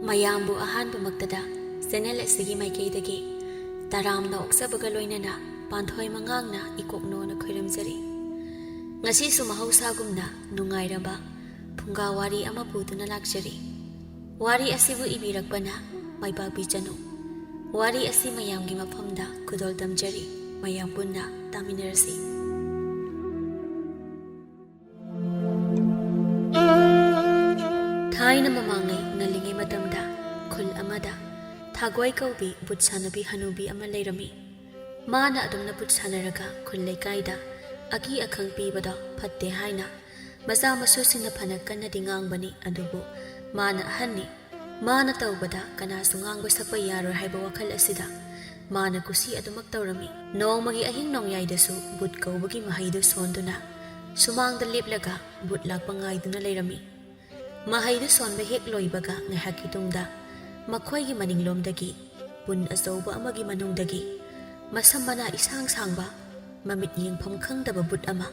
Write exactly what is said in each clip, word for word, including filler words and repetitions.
ꯃꯌꯥꯝꯕꯨ ꯑꯍꯥꯟꯕꯃꯛꯇꯗ ꯆꯦꯅꯦꯜ ꯑꯁꯤꯒꯤ ꯃꯥꯏꯀꯩꯗꯒꯤ ꯇꯔꯥꯝꯅ ꯑꯣꯛꯆꯕꯒ ꯂꯣꯏꯅꯅ ꯄꯥꯟꯊꯣꯏ ꯃꯉꯥꯡꯅ ꯏꯀꯣꯛꯅꯣꯅ ꯈꯣꯏꯔꯝꯖꯔꯤ꯫ ꯉꯁꯤꯁꯨ ꯃꯍꯧꯁꯥꯒꯨꯝꯅ ꯅꯨꯡꯉꯥꯏꯔꯕ ꯐꯨꯡꯒꯥ ꯋꯥꯔꯤ ꯑꯃ ꯄꯨꯗꯨꯅ ꯂꯥꯛꯆꯔꯤ꯫ ꯋꯥꯔꯤ ꯑꯁꯤꯕꯨ ꯏꯕꯤꯔꯛꯄꯅ ꯃꯥꯏꯄꯥꯛꯄꯤ ꯆꯅꯨ꯫ ꯋꯥꯔꯤ ꯑꯁꯤ ꯃꯌꯥꯝꯒꯤ ꯃꯐꯝꯗ ꯈꯨꯗꯣꯜ ꯇꯝꯖꯔꯤ꯫ ꯃꯌꯥꯝ ꯄꯨꯟꯅ ꯇꯥꯃꯤꯟꯅꯔꯁꯤ꯫ ꯊꯥꯏꯅ ꯃꯃꯥꯡꯉꯩ ꯉꯜꯂꯤꯉꯩ ꯃꯇꯝꯗ ꯈꯨꯜ ꯑꯃꯗ ꯊꯥꯒꯣꯏ ꯀꯧꯕꯤ ꯕꯨꯠ ꯁꯥꯟꯅꯕꯤ ꯍꯅꯨꯕꯤ ꯑꯃ ꯂꯩꯔꯝꯃꯤ꯫ ꯃꯥꯅ ꯑꯗꯨꯝꯅ ꯕꯨꯠ ꯁꯥꯟꯅꯔꯒ ꯈꯨꯜ ꯂꯩꯀꯥꯏꯗ ꯑꯀꯤ ꯑꯈꯪ ꯄꯤꯕꯗꯣ ꯐꯠꯇꯦ ꯍꯥꯏꯅ ꯃꯆꯥ ꯃꯁꯨꯁꯤꯡꯅ ꯐꯅ ꯀꯟꯅꯗꯤ ꯉꯥꯡꯕꯅꯤ, ꯑꯗꯨꯕꯨ ꯃꯥꯅ ꯑꯍꯟꯅꯤ, ꯃꯥꯅ ꯇꯧꯕꯗ ꯀꯅꯥꯁꯨ ꯉꯥꯡꯕ ꯁꯛꯄ ꯌꯥꯔꯣꯏ ꯍꯥꯏꯕ ꯋꯥꯈꯜ ꯑꯁꯤꯗ ꯃꯥꯅ ꯀꯨꯁꯤ ꯑꯗꯨꯃꯛ ꯇꯧꯔꯝꯃꯤ꯫ ꯅꯣꯡꯃꯒꯤ ꯑꯍꯤꯡ ꯅꯣꯡꯌꯥꯏꯗꯁꯨ ꯕꯨꯠ ꯀꯧꯕꯒꯤ ꯃꯍꯩꯗꯨ ꯁꯣꯟꯗꯨꯅ ꯁꯨꯃꯥꯡꯗ ꯂꯦꯞꯂꯒ ꯕꯨꯠ ꯂꯥꯛꯄ ꯉꯥꯏꯗꯨꯅ ꯂꯩꯔꯝꯃꯤ꯫ ꯃꯍꯩꯗꯨ ꯁꯣꯟꯕ ꯍꯦꯛ ꯂꯣꯏꯕꯒ ꯉꯥꯏꯍꯥꯛꯀꯤ ꯇꯨꯡꯗ ꯃꯈꯣꯏꯒꯤ ꯃꯅꯤꯡꯂꯣꯝꯗꯒꯤ ꯕꯨꯠ ꯑꯆꯧꯕ ꯑꯃꯒꯤ ꯃꯅꯨꯡꯗꯒꯤ ꯃꯁꯝ ꯃꯅꯥ ꯏꯁꯥꯡ ꯁꯥꯡꯕ, ꯃꯃꯤꯠ ꯌꯦꯡꯐꯝ ꯈꯪꯗꯕ ꯕꯨꯠ ꯑꯃ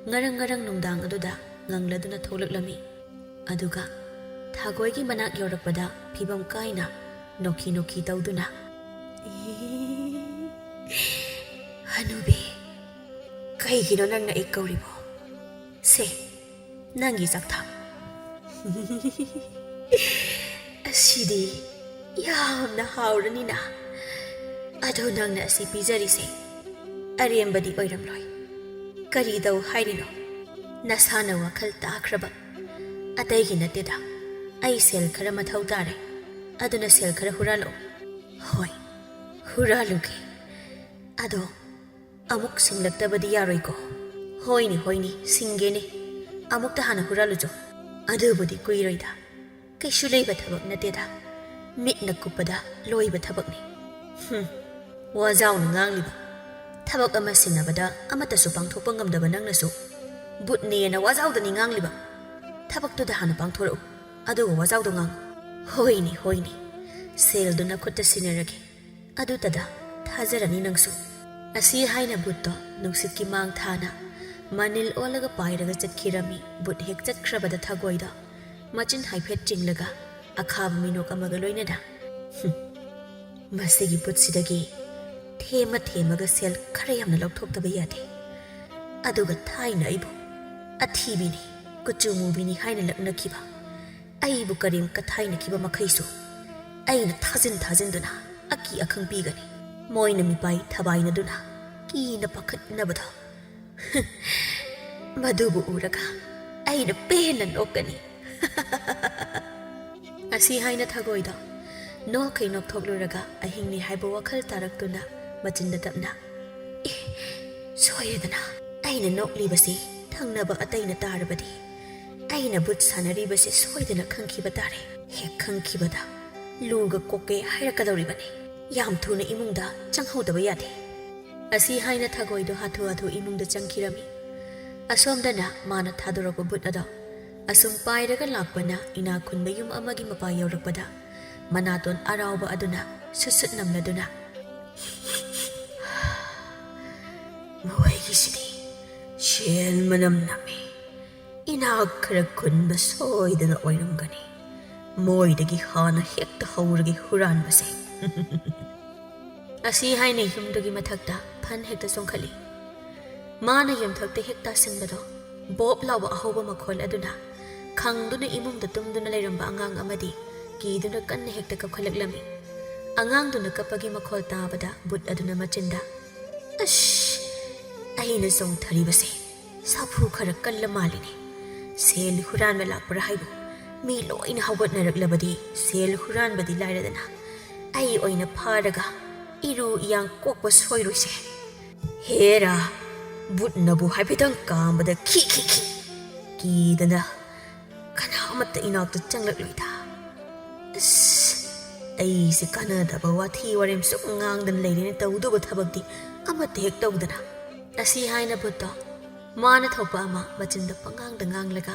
ꯉꯔꯪ ꯉꯔꯪ ꯅꯨꯡꯗꯥꯡ ꯑꯗꯨꯗ ꯉꯪꯂꯗꯨꯅ ꯊꯣꯛꯂꯛꯂꯝꯃꯤ꯫ ꯑꯗꯨꯒ ꯊꯥꯒꯣꯏꯒꯤ ꯃꯅꯥꯛ ꯌꯧꯔꯛꯄꯗ ꯐꯤꯕꯝ ꯀꯥꯏꯅ ꯅꯣꯛꯈꯤ ꯅꯣꯛꯈꯤ ꯇꯧꯗꯨꯅ, "ꯏ, ꯍꯅꯨꯕꯤ, ꯀꯩꯒꯤꯅꯣ ꯅꯪꯅ ꯑꯩ ꯀꯧꯔꯤꯕꯣ? ꯁꯦ, ꯅꯪꯒꯤ ꯆꯥꯛꯊꯥꯡ꯫ ꯑꯁꯤꯗꯤ ꯌꯥꯝꯅ ꯍꯥꯎꯔꯅꯤꯅ꯫ ꯑꯗꯣ ꯅꯪꯅ ꯑꯁꯤ ꯄꯤꯖꯔꯤꯁꯦ ꯑꯔꯦꯝꯕꯗꯤ ꯑꯣꯏꯔꯝꯂꯣꯏ꯫ ꯀꯔꯤ ꯇꯧ ꯍꯥꯏꯔꯤꯅꯣ? ꯅꯁꯥꯅ ꯋꯥꯈꯜ ꯇꯥꯈ꯭ꯔꯕ? ꯑꯇꯩꯒꯤ ꯅꯠꯇꯦꯗ, ꯑꯩ ꯁꯦꯜ ꯈꯔ ꯃꯊꯧ ꯇꯥꯔꯦ꯫ ꯑꯗꯨꯅ ꯁꯦꯜ ꯈꯔ ꯍꯨꯔꯥꯜꯂꯛꯑꯣ꯫" "ꯍꯣꯏ, ꯍꯨꯔꯥꯜꯂꯨꯒꯦ꯫ ꯑꯗꯣ ꯑꯃꯨꯛ ꯁꯤꯡꯂꯛꯇꯕꯗꯤ ꯌꯥꯔꯣꯏꯀꯣ?" "ꯍꯣꯏꯅꯦ, ꯍꯣꯏꯅꯦ, ꯁꯤꯡꯒꯦꯅꯦ꯫ ꯑꯃꯨꯛꯇ ꯍꯥꯟꯅ ꯍꯨꯔꯥꯜꯂꯨꯆꯣ꯫" "ꯑꯗꯨꯕꯨꯗꯤ ꯀꯨꯏꯔꯣꯏꯗ꯫ ꯀꯩꯁꯨ ꯂꯩꯕ ꯊꯕꯛ ꯅꯠꯇꯦꯗ꯫ ꯃꯤꯠꯅ ꯀꯨꯞꯄꯗ ꯂꯣꯏꯕ ꯊꯕꯛꯅꯤ꯫" "ꯍꯨꯝ, ꯋꯥꯖꯥꯎꯅ ꯉꯥꯡꯂꯤꯕ꯫ ꯊꯕꯛ ꯑꯃ ꯁꯤꯟꯅꯕꯗ ꯑꯃꯠꯇꯁꯨ ꯄꯥꯡꯊꯣꯛꯄ ꯉꯝꯗꯕ ꯅꯪꯅꯁꯨ ꯕꯨꯠꯅꯦꯅ ꯋꯥꯖꯥꯎꯗꯅꯤ ꯉꯥꯡꯂꯤꯕ꯫ ꯊꯕꯛꯇꯨꯗ ꯍꯥꯟꯅ ꯄꯥꯡꯊꯣꯔꯛꯎ, ꯑꯗꯨꯒ ꯋꯥꯖꯥꯎꯗꯣ ꯉꯥꯡꯉꯨ꯫" "ꯍꯣꯏꯅꯦ, ꯍꯣꯏꯅꯦ, ꯁꯦꯜꯗꯨ ꯅꯈꯨꯠꯇ ꯁꯤꯟꯅꯔꯒꯦ꯫ ꯑꯗꯨꯇꯗ ꯊꯥꯖꯔꯅꯤ ꯅꯪꯁꯨ꯫" ꯑꯁꯤ ꯍꯥꯏꯅ ꯕꯨꯠꯇꯣ ꯅꯨꯡꯁꯤꯠꯀꯤ ꯃꯥꯡ ꯊꯥꯅ ꯃꯅꯤꯜ ꯑꯣꯜꯂꯒ ꯄꯥꯏꯔꯒ ꯆꯠꯈꯤꯔꯝꯃꯤ꯫ ꯕꯨꯠ ꯍꯦꯛ ꯆꯠꯈ꯭ꯔꯕꯗ ꯊꯥꯒꯣꯏꯗꯣ ꯃꯆꯤꯟ ꯍꯥꯏꯐꯦꯠ ꯆꯤꯡꯂꯒ, ꯑꯈꯥꯕ ꯃꯤꯅꯣꯛ ꯑꯃꯒ ꯂꯣꯏꯅꯅ꯫ "ꯍꯨꯝ, ꯃꯁꯤꯒꯤ ꯕꯨꯠꯁꯤꯗꯒꯤ ꯊꯦꯝꯃ ꯊꯦꯝꯃꯒ ꯁꯦꯜ ꯈꯔ ꯌꯥꯝꯅ ꯂꯧꯊꯣꯛꯇꯕ ꯌꯥꯗꯦ꯫ ꯑꯗꯨꯒ ꯊꯥꯏꯅ ꯑꯩꯕꯨ ꯑꯊꯤꯕꯤꯅꯤ, ꯀꯨꯆꯨ ꯃꯨꯕꯤꯅꯤ ꯍꯥꯏꯅ ꯂꯛꯅꯈꯤꯕ, ꯑꯩꯕꯨ ꯀꯔꯦꯝ ꯀꯊꯥꯏꯅꯈꯤꯕ ꯃꯈꯩꯁꯨ ꯑꯩꯅ ꯊꯥꯖꯤꯟ ꯊꯥꯖꯤꯟꯗꯨꯅ ꯑꯀꯤ ꯑꯈꯪ ꯄꯤꯒꯅꯤ꯫ ꯃꯣꯏꯅ ꯃꯤꯄꯥꯏ ꯊꯕꯥꯏꯅꯗꯨꯅ ꯀꯤꯅ ꯄꯥꯈꯠꯅꯕꯗꯣ, ꯃꯗꯨꯕꯨ ꯎꯔꯒ ꯑꯩꯅ ꯄꯦꯟꯅ ꯅꯣꯛꯀꯅꯤ꯫" ꯑꯁꯤ ꯍꯥꯏꯅ ꯊꯒꯣꯏꯗꯣ ꯅꯣꯛꯈꯩ ꯅꯣꯛꯊꯣꯛꯂꯨꯔꯒ ꯑꯍꯤꯡꯅꯤ ꯍꯥꯏꯕ ꯋꯥꯈꯜ ꯇꯥꯔꯛꯇꯨꯅ ꯃꯆꯤꯟꯗ ꯇꯞꯅ, "ꯑꯦ, ꯁꯣꯏꯔꯦꯗꯅ, ꯑꯩꯅ ꯅꯣꯛꯂꯤꯕꯁꯤ ꯊꯪꯅꯕ ꯑꯇꯩꯅ ꯇꯥꯔꯕꯗꯤ, ꯑꯩꯅ ꯕꯨꯠ ꯁꯥꯟꯅꯔꯤꯕꯁꯤ ꯁꯣꯏꯗꯅ ꯈꯪꯈꯤꯕ ꯇꯥꯔꯦ꯫ ꯍꯦꯛ ꯈꯪꯈꯤꯕꯗ ꯂꯨꯒ ꯀꯣꯛꯀꯦ ꯍꯥꯏꯔꯛꯀꯗꯧꯔꯤꯕꯅꯤ꯫ ꯌꯥꯝ ꯊꯨꯅ ꯏꯃꯨꯡꯗ ꯆꯪꯍꯧꯗꯕ ꯌꯥꯗꯦ꯫" ꯑꯁꯤ ꯍꯥꯏꯅ ꯊꯒꯣꯏꯗꯣ ꯍꯥꯊꯨ ꯍꯥꯊꯨ ꯏꯃꯨꯡꯗ ꯆꯪꯈꯤꯔꯝꯃꯤ꯫ ꯑꯁꯣꯝꯗꯅ ꯃꯥꯅ ꯊꯥꯗꯣꯔꯛꯄ ꯕꯨꯠ ꯑꯗꯣ ꯑꯁꯨꯝ ꯄꯥꯏꯔꯒ ꯂꯥꯛꯄꯅ ꯏꯅꯥꯛ ꯈꯨꯟꯕ ꯌꯨꯝ ꯑꯃꯒꯤ ꯃꯄꯥ ꯌꯧꯔꯛꯄꯗ ꯃꯅꯥꯇꯣꯟ ꯑꯔꯥꯎꯕ ꯑꯗꯨꯅ ꯁꯨꯠ ꯁꯨꯠ ꯅꯝꯂꯗꯨꯅ, "ꯃꯈꯣꯏꯒꯤꯁꯤꯗꯤ ꯁꯦꯜ ꯃꯅꯝ ꯅꯝꯃꯤ꯫ ꯏꯅꯥꯛ ꯈꯔ ꯈꯨꯟꯕ ꯁꯣꯏꯗꯅ ꯑꯣꯏꯔꯝꯒꯅꯤ꯫ ꯃꯣꯏꯗꯒꯤ ꯍꯥꯟꯅ ꯍꯦꯛꯇ ꯍꯧꯔꯒꯦ ꯍꯨꯔꯥꯟꯕꯁꯦ꯫" ꯑꯁꯤ ꯍꯥꯏꯅ ꯌꯨꯝꯗꯨꯒꯤ ꯃꯊꯛꯇ ꯐꯟ ꯍꯦꯛꯇ ꯆꯣꯡꯈꯠꯂꯤ꯫ ꯃꯥꯅ ꯌꯨꯝꯊꯛꯇ ꯍꯦꯛ ꯇꯥꯁꯤꯟꯕꯗꯣ, ꯕꯣꯞ ꯂꯥꯎꯕ ꯑꯍꯧꯕ ꯃꯈꯣꯜ ꯑꯗꯨꯅ ꯈꯪꯗꯨꯅ ꯏꯃꯨꯡꯗ ꯇꯨꯝꯗꯨꯅ ꯂꯩꯔꯝꯕ ꯑꯉꯥꯡ ꯑꯃꯗꯤ ꯀꯤꯗꯨꯅ ꯀꯟꯅ ꯍꯦꯛꯇ ꯀꯞꯈꯠꯂꯛꯂꯝꯃꯤ꯫ ꯑꯉꯥꯡꯗꯨꯅ ꯀꯞꯄꯒꯤ ꯃꯈꯣꯜ ꯇꯥꯕꯗ ꯕꯨꯠ ꯑꯗꯨꯅ ꯃꯆꯤꯟꯗ, "ꯑꯁ, ꯑꯩꯅ ꯆꯣꯡꯊꯔꯤꯕꯁꯦ ꯁꯥꯐꯨ ꯈꯔ ꯀꯜꯂ ꯃꯥꯜꯂꯤꯅꯦ꯫ ꯁꯦꯜ ꯍꯨꯔꯥꯟꯕ ꯂꯥꯛꯄ꯭ꯔꯥ ꯍꯥꯏꯕꯨ, ꯃꯤ ꯂꯣꯏꯅ ꯍꯧꯒꯠꯅꯔꯛꯂꯕꯗꯤ ꯁꯦꯜ ꯍꯨꯔꯥꯟꯕꯗꯤ ꯂꯥꯏꯔꯗꯅ, ꯑꯩ ꯑꯣꯏꯅ ꯐꯥꯔꯒ ꯏꯔꯨ ꯏꯌꯥꯡ ꯀꯣꯛꯄ ꯁꯣꯏꯔꯣꯏꯁꯦ꯫ ꯍꯦꯔꯥ, ꯕꯨꯠꯅꯕꯨ ꯍꯥꯏꯐꯦꯠꯇꯪ ꯀꯥꯝꯕꯗ ꯈꯤ ꯈꯤ ꯈꯤ ꯀꯤꯗꯅ ꯀꯅꯥ ꯑꯃꯠꯇ ꯏꯅꯥꯛꯇ ꯆꯪꯂꯛꯂꯣꯏꯗ꯫ ꯑꯁ, ꯑꯩꯁꯦ ꯀꯥꯟꯅꯗꯕ ꯋꯥꯊꯤ ꯋꯥꯔꯦꯝ ꯁꯨꯝ ꯉꯥꯡꯗꯅ ꯂꯩꯔꯦꯅ, ꯇꯧꯗꯧꯕ ꯊꯕꯛꯇꯤ ꯑꯃꯠꯇ ꯍꯦꯛ ꯇꯧꯗꯅ꯫" ꯑꯁꯤ ꯍꯥꯏꯅ ꯕꯨꯠꯇꯣ ꯃꯥꯅ ꯊꯣꯛꯄ ꯑꯃ ꯃꯆꯤꯟꯗ ꯄꯉꯥꯡꯗ ꯉꯥꯡꯂꯒ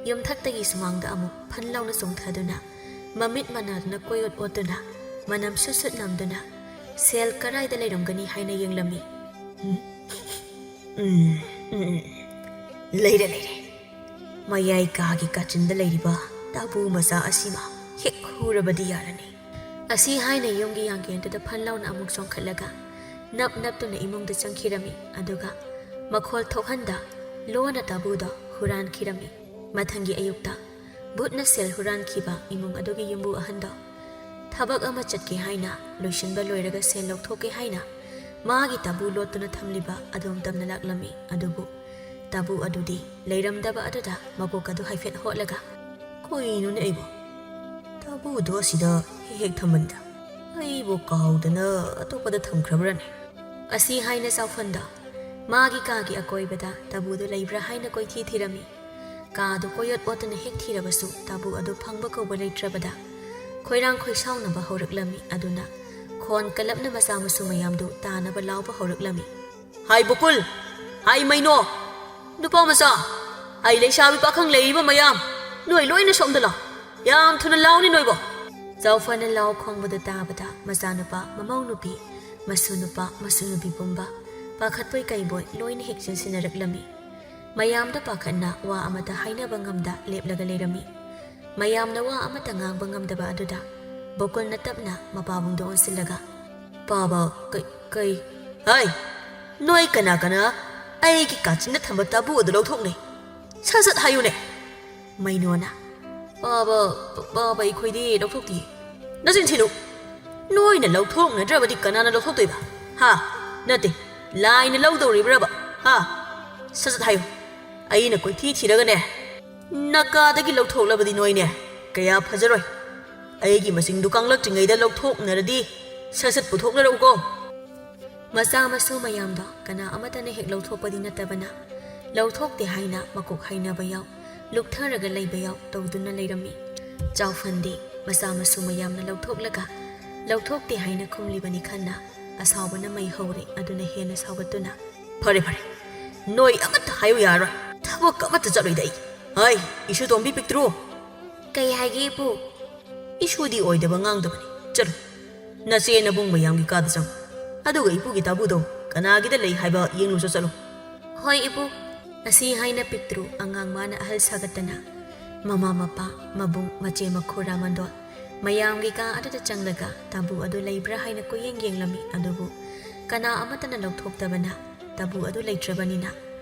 ꯌꯨꯝꯊꯛꯇꯒꯤ ꯁꯨꯃꯥꯡꯗ ꯑꯃꯨꯛ ꯐꯟ ꯂꯥꯎꯅ ꯆꯣꯡꯊꯗꯨꯅ, ꯃꯃꯤꯠ ꯃꯅꯥꯗꯨꯅ ꯀꯣꯏꯑꯣꯠ ꯑꯣꯠꯇꯨꯅ, ꯃꯅꯝ ꯁꯨꯠ ꯁꯨꯠ ꯅꯝꯗꯨꯅ, "ꯁꯦꯜ ꯀꯗꯥꯏꯗ ꯂꯩꯔꯝꯒꯅꯤ?" ꯍꯥꯏꯅ ꯌꯦꯡꯂꯝꯃꯤ꯫ "ꯎꯝ, ꯎꯝ, ꯎꯝ, ꯎꯝ, ꯂꯩꯔꯦ, ꯂꯩꯔꯦ꯫ ꯃꯌꯥꯏ ꯀꯥꯒꯤ ꯀꯥꯆꯤꯟꯗ ꯂꯩꯔꯤꯕ ꯇꯥꯕꯨ ꯃꯆꯥ ꯑꯁꯤꯃ ꯍꯦꯛ ꯍꯨꯔꯕꯗꯤ ꯌꯥꯔꯅꯤ꯫ ꯑꯁꯤ ꯍꯥꯏꯅ ꯌꯨꯝꯒꯤ ꯌꯥꯡꯒꯦꯟꯗꯨꯗ ꯐꯟ ꯂꯥꯎꯅ ꯑꯃꯨꯛ ꯆꯣꯡꯈꯠꯂꯒ ꯅꯞ ꯅꯞꯇꯨꯅ ꯏꯃꯨꯡꯗ ꯆꯪꯈꯤꯔꯝꯃꯤ꯫ ꯑꯗꯨꯒ ꯃꯈꯣꯜ ꯊꯣꯛꯍꯟꯗ ꯂꯣꯟꯅ ꯇꯥꯕꯨꯗꯣ ꯍꯨꯔꯥꯟꯈꯤꯔꯝꯃꯤ꯫ ꯃꯊꯪꯒꯤ ꯑꯌꯨꯛꯇ ꯚꯨꯠꯅ ꯁꯦꯜ ꯍꯨꯔꯥꯟꯈꯤꯕ ꯏꯃꯨꯡ ꯑꯗꯨꯒꯤ ꯌꯨꯝꯕꯨ ꯑꯍꯟꯗꯣ ꯊꯕꯛ ꯑꯃ ꯆꯠꯀꯦ ꯍꯥꯏꯅ, ꯂꯣꯏꯁꯤꯟꯕ ꯂꯣꯏꯔꯒ ꯁꯦꯜ ꯂꯧꯊꯣꯛꯀꯦ ꯍꯥꯏꯅ ꯃꯥꯒꯤ ꯇꯥꯕꯨ ꯂꯣꯠꯇꯨꯅ ꯊꯝꯂꯤꯕ ꯑꯗꯣꯝ ꯇꯝꯅ ꯂꯥꯛꯂꯝꯃꯤ꯫ ꯑꯗꯨꯕꯨ ꯇꯥꯕꯨ ꯑꯗꯨꯗꯤ ꯂꯩꯔꯝꯗꯕ ꯑꯗꯨꯗ ꯃꯀꯣꯛ ꯑꯗꯨ ꯍꯥꯏꯐꯦꯠ ꯍꯣꯠꯂꯒ, "ꯀꯩꯅꯣꯅꯦ ꯑꯩꯕꯣ? ꯇꯥꯕꯨꯗꯣ ꯑꯁꯤꯗ ꯍꯦꯛ ꯍꯦꯛ ꯊꯝꯕꯅꯤꯗ꯫ ꯑꯩꯕꯨ ꯀꯥꯎꯗꯅ ꯑꯇꯣꯞꯄꯗ ꯊꯝꯈ꯭ꯔꯕ꯭ꯔꯅꯦ?" ꯑꯁꯤ ꯍꯥꯏꯅ ꯆꯥꯎꯐꯟꯗꯣ ꯃꯥꯒꯤ ꯀꯥꯒꯤ ꯑꯀꯣꯏꯕꯗ ꯇꯥꯕꯨꯗꯨ ꯂꯩꯕ꯭ꯔꯥ ꯍꯥꯏꯅ ꯀꯣꯏꯊꯤ ꯊꯤꯔꯝꯃꯤ꯫ ꯀꯥꯗꯨ ꯀꯣꯏꯌꯣꯠ ꯑꯣꯠꯇꯨꯅ ꯍꯦꯛ ꯊꯤꯔꯕꯁꯨ ꯇꯥꯕꯨ ꯑꯗꯨ ꯐꯪꯕ ꯀꯧꯕ ꯂꯩꯇ꯭ꯔꯕꯗ ꯈꯣꯏꯔꯥꯡ ꯈꯣꯏꯁꯥꯎꯅꯕ ꯍꯧꯔꯛꯂꯝꯃꯤ꯫ ꯑꯗꯨꯅ ꯈꯣꯟ ꯀꯜꯂꯞꯅ ꯃꯆꯥ ꯃꯁꯨ ꯃꯌꯥꯝꯗꯨ ꯇꯥꯅꯕ ꯂꯥꯎꯕ ꯍꯧꯔꯛꯂꯝꯃꯤ꯫ "ꯍꯥꯏ ꯕꯨꯀꯨꯜ! ꯍꯥꯏ ꯃꯩꯅꯣ! ꯅꯨꯄꯥ ꯃꯆꯥ! ꯍꯥꯏ ꯂꯩꯁꯥꯕꯤ ꯄꯥꯈꯪ ꯂꯩꯔꯤꯕ ꯃꯌꯥꯝ! ꯅꯣꯏ ꯂꯣꯏꯅ ꯁꯣꯝꯗ ꯂꯥꯎ! ꯌꯥꯝ ꯊꯨꯅ ꯂꯥꯎꯅꯤ ꯅꯣꯏꯕꯣ!" ꯆꯥꯎꯐꯅ ꯂꯥꯎ ꯈꯣꯡꯕꯗꯨ ꯇꯥꯕꯗ ꯃꯆꯥꯅꯨꯄꯥ, ꯃꯃꯧ ꯅꯨꯄꯤ, ꯃꯁꯨ ꯅꯨꯄꯥ, ꯃꯁꯨ ꯅꯨꯄꯤ ꯄꯨꯝꯕ ꯄꯥꯈꯠꯄꯣꯏ ꯀꯩꯕꯣꯏ ꯂꯣꯏꯅ ꯍꯦꯛ ꯆꯦꯟꯁꯤꯟꯅꯔꯛꯂꯝꯃꯤ꯫ ꯃꯌꯥꯝꯗ ꯄꯥꯈꯠꯅ ꯋꯥ ꯑꯃꯠꯇ ꯍꯥꯏꯅꯕ ꯉꯝꯗ ꯂꯦꯞꯂꯒ ꯂꯩꯔꯝꯃꯤ꯫ ꯃꯌꯥꯝꯅ ꯋꯥ ꯑꯃꯠꯇ ꯉꯥꯡꯕ ꯉꯝꯗꯕ ꯑꯗꯨꯗ ꯕꯣꯀꯨꯜꯅ ꯇꯞꯅ ꯃꯄꯥꯕꯨꯡꯗ ꯑꯣꯟꯁꯤꯜꯂꯒ, "ꯄꯥꯕ, ꯀꯩ, ꯀꯩ, ꯍꯥꯏ, ꯅꯣꯏ ꯀꯅꯥ ꯀꯅꯥ ꯑꯩꯒꯤ ꯀꯥꯆꯤꯟꯗ ꯊꯝꯕ ꯇꯥꯕꯨ ꯑꯗꯨ ꯂꯧꯊꯣꯛꯅꯩ? ꯁꯠ ꯁꯠ ꯍꯥꯏꯌꯨꯅꯦ!" ꯃꯩꯅꯣꯅ, "ꯄꯥꯕ, ꯄ-, ꯄꯥꯕ, ꯑꯩꯈꯣꯏꯗꯤ ꯂꯧꯊꯣꯛꯇꯤꯌꯦ꯫" "ꯅꯆꯤꯟ ꯊꯤꯅꯨ! ꯅꯣꯏꯅ ꯂꯧꯊꯣꯛꯅꯗ꯭ꯔꯕꯗꯤ ꯀꯅꯥꯅ ꯂꯧꯊꯣꯛꯇꯣꯏꯕ? ꯍꯥ? ꯅꯠꯇꯦ, ꯂꯥꯏꯅ ꯂꯧꯗꯧꯔꯤꯕ꯭ꯔꯕ? ꯍꯥ? ꯁꯠ ꯁꯠ ꯍꯥꯏꯌꯨ꯫ ꯑꯩꯅ ꯀꯣꯏꯊꯤ ꯊꯤꯔꯒꯅꯦ, ꯅꯀꯥꯗꯒꯤ ꯂꯧꯊꯣꯛꯂꯕꯗꯤ ꯅꯣꯏꯅꯦ ꯀꯌꯥ ꯐꯖꯔꯣꯏ꯫ ꯑꯩꯒꯤ ꯃꯁꯤꯡꯗꯨ ꯀꯥꯡꯂꯛꯇ꯭ꯔꯤꯉꯩꯗ ꯂꯧꯊꯣꯛꯅꯔꯗꯤ ꯁꯠ ꯁꯠ ꯄꯨꯊꯣꯛꯅꯔꯛꯎꯀꯣ꯫" ꯃꯆꯥ ꯃꯁꯨ ꯃꯌꯥꯝꯗꯣ ꯀꯅꯥ ꯑꯃꯠꯇꯅ ꯍꯦꯛ ꯂꯧꯊꯣꯛꯄꯗꯤ ꯅꯠꯇꯕꯅ, ꯂꯧꯊꯣꯛꯇꯦ ꯍꯥꯏꯅ ꯃꯀꯣꯛ ꯍꯥꯏꯅꯕ ꯌꯥꯎ, ꯂꯨꯛꯊꯔꯒ ꯂꯩꯕ ꯌꯥꯎ ꯇꯧꯗꯨꯅ ꯂꯩꯔꯝꯃꯤ꯫ ꯆꯥꯎꯐꯟꯗꯤ ꯃꯆꯥ ꯃꯁꯨ ꯃꯌꯥꯝꯅ ꯂꯧꯊꯣꯛꯂꯒ, ꯂꯧꯊꯣꯛꯇꯦ ꯍꯥꯏꯅ ꯈꯨꯝꯂꯤꯕꯅꯤ ꯈꯟꯅ ꯑꯁꯥꯎꯕꯅ ꯃꯩ ꯍꯧꯔꯦ꯫ ꯑꯗꯨꯅ ꯍꯦꯟꯅ ꯁꯥꯎꯒꯠꯇꯨꯅ, "ꯐꯔꯦ, ꯐꯔꯦ, ꯅꯣꯏ ꯑꯃꯠꯇ ꯍꯥꯏꯌꯨ ꯌꯥꯔꯣꯏ꯫ ꯊꯕꯛ ꯑꯃꯠꯇ ꯆꯠꯂꯣꯏꯗ ꯑꯩ꯫ ꯍꯥꯏ, ꯏꯁꯨ ꯇꯣꯝꯕꯤ ꯄꯤꯛꯇ꯭ꯔꯨ!" "ꯀꯩ ꯍꯥꯏꯒꯦ, ꯏꯄꯨ?" "ꯏꯁꯨꯗꯤ ꯑꯣꯏꯗꯕ ꯉꯥꯡꯗꯕꯅꯤ꯫ ꯆꯠꯂꯨ, ꯅꯆꯦ ꯅꯕꯨꯡ ꯃꯌꯥꯝꯒꯤ ꯀꯥꯗ ꯆꯪꯉꯨ꯫ ꯑꯗꯨꯒ ꯏꯄꯨꯒꯤ ꯇꯥꯕꯨꯗꯣ ꯀꯅꯥꯒꯤꯗ ꯂꯩ ꯍꯥꯏꯕ ꯌꯦꯡꯂꯨꯆꯣ, ꯆꯠꯂꯨ꯫" "ꯍꯣꯏ, ꯏꯄꯨ꯫" ꯑꯁꯤ ꯍꯥꯏꯅ ꯄꯤꯛꯇ꯭ꯔꯨ ꯑꯉꯥꯡ ꯃꯥꯅ ꯑꯍꯜ ꯁꯥꯒꯠꯇꯅ ꯃꯃꯥ ꯃꯄꯥ, ꯃꯕꯨꯡ, ꯃꯆꯦ ꯃꯈꯨ ꯔꯥꯃꯟꯗꯣꯟ ꯃꯌꯥꯝꯒꯤ ꯀꯥ ꯑꯗꯨꯗ ꯆꯪꯂꯒ ꯇꯥꯕꯨ ꯑꯗꯨ ꯂꯩꯕ꯭ꯔꯥ ꯍꯥꯏꯅ ꯀꯣꯏꯌꯦꯡ ꯌꯦꯡꯂꯝꯃꯤ꯫ ꯑꯗꯨꯕꯨ ꯀꯅꯥ ꯑꯃꯠꯇꯅ ꯂꯧꯊꯣꯛꯇꯕꯅ ꯇꯥꯕꯨ ꯑꯗꯨ ꯂꯩꯇ꯭ꯔꯕꯅꯤꯅ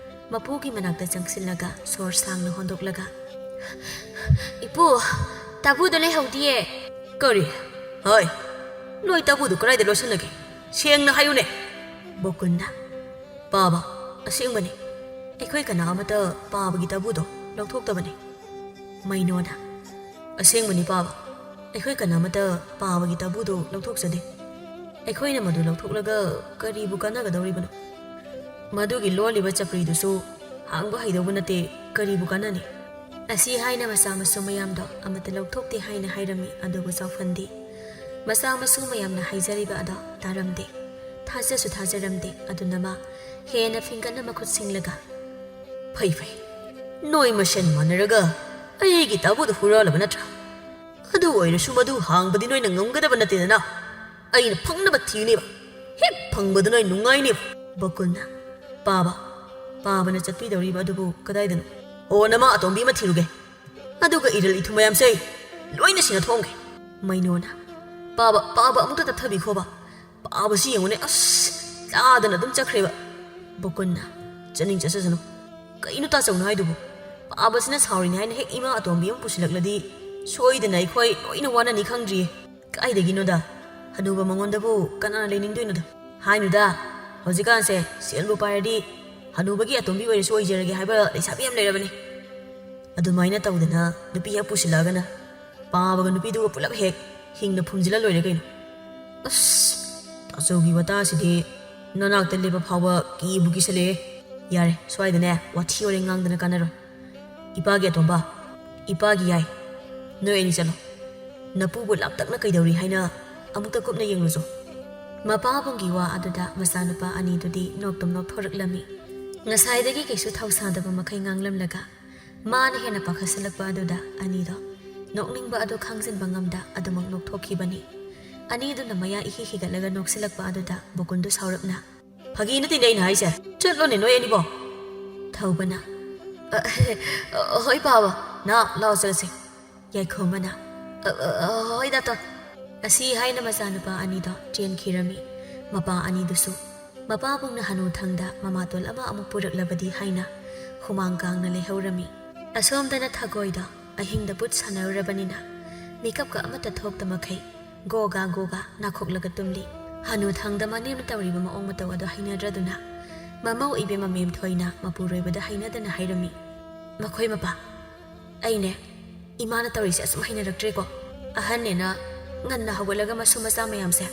ꯃꯄꯨꯒꯤ ꯃꯅꯥꯛꯇ ꯆꯪꯁꯤꯜꯂꯒ ꯁꯣꯔ ꯁꯥꯡꯅ ꯍꯣꯟꯗꯣꯛꯂꯒ, "ꯏꯄꯨ, ꯇꯥꯕꯨꯗꯣ ꯂꯩꯍꯧꯗꯤꯌꯦ!" "ꯀꯔꯤ? ꯍꯣꯏ, ꯅꯣꯏ ꯇꯥꯕꯨꯗꯣ ꯀꯗꯥꯏꯗ ꯂꯣꯠꯁꯤꯟꯅꯒꯦ? ꯁꯦꯡꯅ ꯍꯥꯏꯌꯨꯅꯦ!" ꯕꯣꯀꯨꯟꯅ, "ꯄꯥꯕ, ꯑꯁꯦꯡꯕꯅꯤ, ꯑꯩꯈꯣꯏ ꯀꯅꯥ ꯑꯃꯠꯇ ꯄꯥꯕꯒꯤ ꯇꯥꯕꯨꯗꯣ ꯂꯧꯊꯣꯛꯇꯕꯅꯤ꯫" ꯃꯩꯅꯣꯅ, "ꯑꯁꯦꯡꯕꯅꯤ ꯄꯥꯕ, ꯑꯩꯈꯣꯏ ꯀꯅꯥ ꯑꯃꯠꯇ ꯄꯥꯕꯒꯤ ꯇꯥꯕꯨꯗꯣ ꯂꯧꯊꯣꯛꯆꯗꯦ꯫ ꯑꯩꯈꯣꯏꯅ ꯃꯗꯨ ꯂꯧꯊꯣꯛꯂꯒ ꯀꯔꯤꯕꯨ ꯀꯥꯟꯅꯒꯗꯧꯔꯤꯕꯅꯣ? ꯃꯗꯨꯒꯤ ꯂꯣꯜꯂꯤꯕ ꯆꯄ꯭ꯔꯤꯗꯨꯁꯨ ꯍꯥꯡꯕ ꯍꯩꯗꯧꯕ ꯅꯠꯇꯦ, ꯀꯔꯤꯕꯨ ꯀꯥꯟꯅꯅꯤ?" ꯑꯁꯤ ꯍꯥꯏꯅ ꯃꯆꯥ ꯃꯁꯨ ꯃꯌꯥꯝꯗꯣ ꯑꯃꯠꯇ ꯂꯧꯊꯣꯛꯇꯦ ꯍꯥꯏꯅ ꯍꯥꯏꯔꯝꯃꯤ꯫ ꯑꯗꯨꯕꯨ ꯆꯥꯎꯐꯟꯗꯤ ꯃꯆꯥ ꯃꯁꯨ ꯃꯌꯥꯝꯅ ꯍꯥꯏꯖꯔꯤꯕ ꯑꯗꯣ ꯇꯥꯔꯝꯗꯦ, ꯊꯥꯖꯁꯨ ꯊꯥꯖꯔꯝꯗꯦ꯫ ꯑꯗꯨꯅ ꯃꯥ ꯍꯦꯟꯅ ꯐꯤꯡꯒꯠꯅ ꯃꯈꯨꯠ ꯁꯤꯡꯂꯒ, "ꯐꯩ ꯐꯩ, ꯅꯣꯏ ꯃꯁꯦꯟ ꯃꯥꯟꯅꯔꯒ ꯑꯩꯒꯤ ꯇꯥꯕꯨꯗ ꯍꯨꯔꯥꯜꯂꯕ ꯅꯠꯇ꯭ꯔꯥ? ꯑꯗꯨ ꯑꯣꯏꯔꯁꯨ ꯃꯗꯨ ꯍꯥꯡꯕꯗꯤ ꯅꯣꯏꯅ ꯉꯝꯒꯗꯕ ꯅꯠꯇꯦꯗꯅ꯫ ꯑꯩꯅ ꯐꯪꯅꯕ ꯊꯤꯅꯦꯕ꯫ ꯍꯦꯛ ꯐꯪꯕꯗ ꯅꯣꯏ ꯅꯨꯡꯉꯥꯏꯅꯦꯕ꯫" ꯕꯀꯨꯜꯅ, "ꯄꯥꯕ, ꯄꯥꯕꯅ ꯆꯠꯄꯤꯗꯧꯔꯤꯕ ꯑꯗꯨꯕꯨ ꯀꯗꯥꯏꯗꯅꯣ? ꯑꯣ, ꯅꯃꯥ ꯑꯇꯣꯝꯕꯤ ꯑꯃ ꯊꯤꯔꯨꯒꯦ꯫ ꯑꯗꯨꯒ ꯏꯔꯜ ꯏꯊꯨꯝ ꯃꯌꯥꯝꯁꯦ ꯂꯣꯏꯅ ꯁꯤꯟꯅꯊꯣꯛꯑꯝꯒꯦ꯫" ꯃꯩꯅꯣꯅ, "ꯄꯥꯕ, ꯄꯥꯕ ꯑꯃꯨꯛꯇ ꯇꯞꯊꯕꯤꯈꯣꯕ꯫ ꯄꯥꯕꯁꯤ ꯌꯦꯡꯉꯨꯅꯦ, ꯑꯁ, ꯆꯥꯗꯅ ꯑꯗꯨꯝ ꯆꯠꯈ꯭ꯔꯦꯕ꯫" ꯕꯀꯨꯟꯅ, "ꯆꯠꯅꯤꯡ ꯆꯠꯆꯁꯅꯨ꯫ ꯀꯩꯅꯣ ꯇꯥꯆꯧꯅ ꯍꯥꯏꯗꯨꯕꯨ? ꯄꯥꯕꯁꯤꯅ ꯁꯥꯎꯔꯤꯅꯤ ꯍꯥꯏꯅ ꯍꯦꯛ ꯏꯃꯥ ꯑꯇꯣꯝꯕꯤ ꯑꯃ ꯄꯨꯁꯤꯜꯂꯛꯂꯗꯤ ꯁꯣꯏꯗꯅ ꯑꯩꯈꯣꯏ ꯂꯣꯏꯅ ꯋꯥꯅꯅꯤ ꯈꯪꯗ꯭ꯔꯤꯌꯦ꯫ ꯀꯥꯏꯗꯒꯤꯅꯣꯗ? ꯍꯅꯨꯕ ꯃꯉꯣꯟꯗꯕꯨ ꯀꯅꯥꯅ ꯂꯩꯅꯤꯡꯗꯣꯏꯅꯣꯗ? ꯍꯥꯏꯅꯨꯗ, ꯍꯧꯖꯤꯛꯀꯥꯟꯁꯦ ꯁꯦꯜꯕꯨ ꯄꯥꯏꯔꯗꯤ ꯍꯅꯨꯕꯒꯤ ꯑꯇꯣꯝꯕꯤ ꯑꯣꯏꯔꯁꯨ ꯑꯣꯏꯖꯔꯒꯦ ꯍꯥꯏꯕ ꯂꯩꯁꯥꯕꯤ ꯌꯥꯝ ꯂꯩꯔꯕꯅꯤ꯫ ꯑꯗꯨꯃꯥꯏꯅ ꯇꯧꯗꯅ ꯅꯨꯄꯤ ꯍꯦꯛ ꯄꯨꯁꯤꯜꯂꯛꯑꯒꯅ ꯄꯥꯕꯒ ꯅꯨꯄꯤꯗꯨꯒ ꯄꯨꯂꯞ ꯍꯦꯛ ꯍꯤꯡꯅ ꯐꯨꯝꯖꯤꯜꯂ ꯂꯣꯏꯔꯦ ꯀꯩꯅꯣ꯫ ꯑꯁ, ꯇꯥꯆꯧꯒꯤ ꯋꯥꯇꯥꯁꯤꯗꯤ ꯅꯅꯥꯛꯇ ꯂꯦꯞꯄ ꯐꯥꯎꯕ ꯀꯤꯕꯨ ꯀꯤꯁꯜꯂꯛꯑꯦ꯫ ꯌꯥꯔꯦ, ꯁ꯭ꯋꯥꯏꯗꯅꯦ ꯋꯥꯊꯤ ꯋꯥꯔꯦꯡ ꯉꯥꯡꯗꯅ ꯀꯥꯟꯅꯔꯣꯏ꯫ ꯏꯄꯥꯒꯤ ꯑꯇꯣꯝꯕ, ꯏꯄꯥꯒꯤ ꯌꯥꯏ, ꯅꯣꯏ ꯑꯅꯤ ꯆꯠꯂꯣ꯫ ꯅꯄꯨꯕꯨ ꯂꯥꯞꯇꯛꯅ ꯀꯩꯗꯧꯔꯤ ꯍꯥꯏꯅ ꯑꯃꯨꯛꯇ ꯀꯨꯞꯅ ꯌꯦꯡꯂꯨꯆꯣ꯫" ꯃꯄꯥꯕꯨꯡꯒꯤ ꯋꯥ ꯑꯗꯨꯗ ꯃꯆꯥꯅꯨꯄꯥ ꯑꯅꯤꯗꯨꯗꯤ ꯅꯣꯛꯇꯨꯝ ꯅꯣꯛꯊꯣꯔꯛꯂꯝꯃꯤ꯫ ꯉꯁꯥꯏꯗꯒꯤ ꯀꯩꯁꯨ ꯊꯧꯁꯥꯗꯕ ꯃꯈꯩ ꯉꯥꯡꯂꯝꯂꯒ ꯃꯥꯅ ꯍꯦꯟꯅ ꯄꯥꯈꯠꯁꯤꯜꯂꯛꯄ ꯑꯗꯨꯗ ꯑꯅꯤꯗꯣ ꯅꯣꯛꯅꯤꯡꯕ ꯑꯗꯨ ꯈꯥꯡꯖꯤꯟꯕ ꯉꯝꯗ ꯑꯗꯨꯃꯛ ꯅꯣꯛꯊꯣꯛꯈꯤꯕꯅꯤ꯫ ꯑꯅꯤꯗꯨꯅ ꯃꯌꯥ ꯏꯍꯤ ꯍꯤꯒꯠꯂꯒ ꯅꯣꯛꯁꯤꯜꯂꯛꯄ ꯑꯗꯨꯗ ꯕꯣꯀꯨꯟꯗꯨ ꯁꯥꯎꯔꯞꯅ, "ꯐꯥꯒꯤ ꯅꯠꯇꯦꯅꯦ ꯑꯩꯅ ꯍꯥꯏꯁꯦ꯫ ꯆꯠꯂꯣꯅꯦ ꯅꯣꯏ ꯑꯅꯤꯕꯣ꯫" ꯊꯧꯕꯅ, "ꯑ, ꯑ, ꯍꯣꯏ ꯄꯥꯕ, "ꯅ, ꯂꯥꯛꯑꯣ ꯆꯠꯂꯁꯦ", ꯌꯥꯏꯈꯣꯝꯕꯅ꯫ "ꯑ, ꯑ, ꯑ, ꯍꯣꯏ ꯗꯥꯇꯣꯟ"꯫ ꯑꯁꯤ ꯍꯥꯏꯅ ꯃꯆꯥꯅꯨꯄꯥ ꯑꯅꯤꯗꯣ ꯆꯦꯟꯈꯤꯔꯝꯃꯤ꯫ ꯃꯄꯥ ꯑꯅꯤꯗꯨꯁꯨ ꯃꯄꯥꯕꯨꯡꯅ ꯍꯅꯨꯊꯪꯗ ꯃꯃꯥꯇꯣꯟ ꯑꯃ ꯑꯃꯨꯛ ꯄꯨꯔꯛꯂꯕꯗꯤ ꯍꯥꯏꯅ ꯍꯨꯃꯥꯡ ꯀꯥꯡꯅ ꯂꯩꯍꯧꯔꯝꯃꯤ꯫ ꯑꯁꯣꯝꯗꯅ ꯊꯒꯣꯏꯗꯣ ꯑꯍꯤꯡꯗ ꯕꯨꯠ ꯁꯥꯟꯅꯔꯨꯔꯕꯅꯤꯅ ꯃꯤꯀꯞꯀ ꯑꯃꯠꯇ ꯊꯣꯛꯇ ꯃꯈꯩ ꯒꯣꯒꯥ ꯒꯣꯒꯥ ꯅꯥꯈꯣꯛꯂꯒ ꯇꯨꯝꯂꯤ꯫ ꯍꯅꯨꯊꯪꯗ ꯃꯅꯦꯝꯅ ꯇꯧꯔꯤꯕ ꯃꯑꯣꯡ ꯃꯇꯧ ꯑꯗꯨ ꯍꯩꯅꯗ꯭ꯔꯗꯨꯅ ꯃꯃꯧ ꯏꯕꯦꯝꯃ ꯃꯦꯝꯊꯣꯏꯅ ꯃꯄꯨꯔꯣꯏꯕꯗ ꯍꯩꯅꯗꯅ ꯍꯥꯏꯔꯝꯃꯤ, "ꯃꯈꯣꯏ ꯃꯄꯥ, ꯑꯩꯅꯦ, ꯏꯃꯥꯅ ꯇꯧꯔꯤꯁꯦ ꯑꯁꯨꯝ ꯍꯩꯅꯔꯛꯇ꯭ꯔꯦꯀꯣ꯫ ꯑꯍꯟꯅꯦꯅ ꯉꯟꯅ ꯍꯧꯒꯠꯂꯒ ꯃꯁꯨ ꯃꯆꯥ ꯃꯌꯥꯝꯁꯦ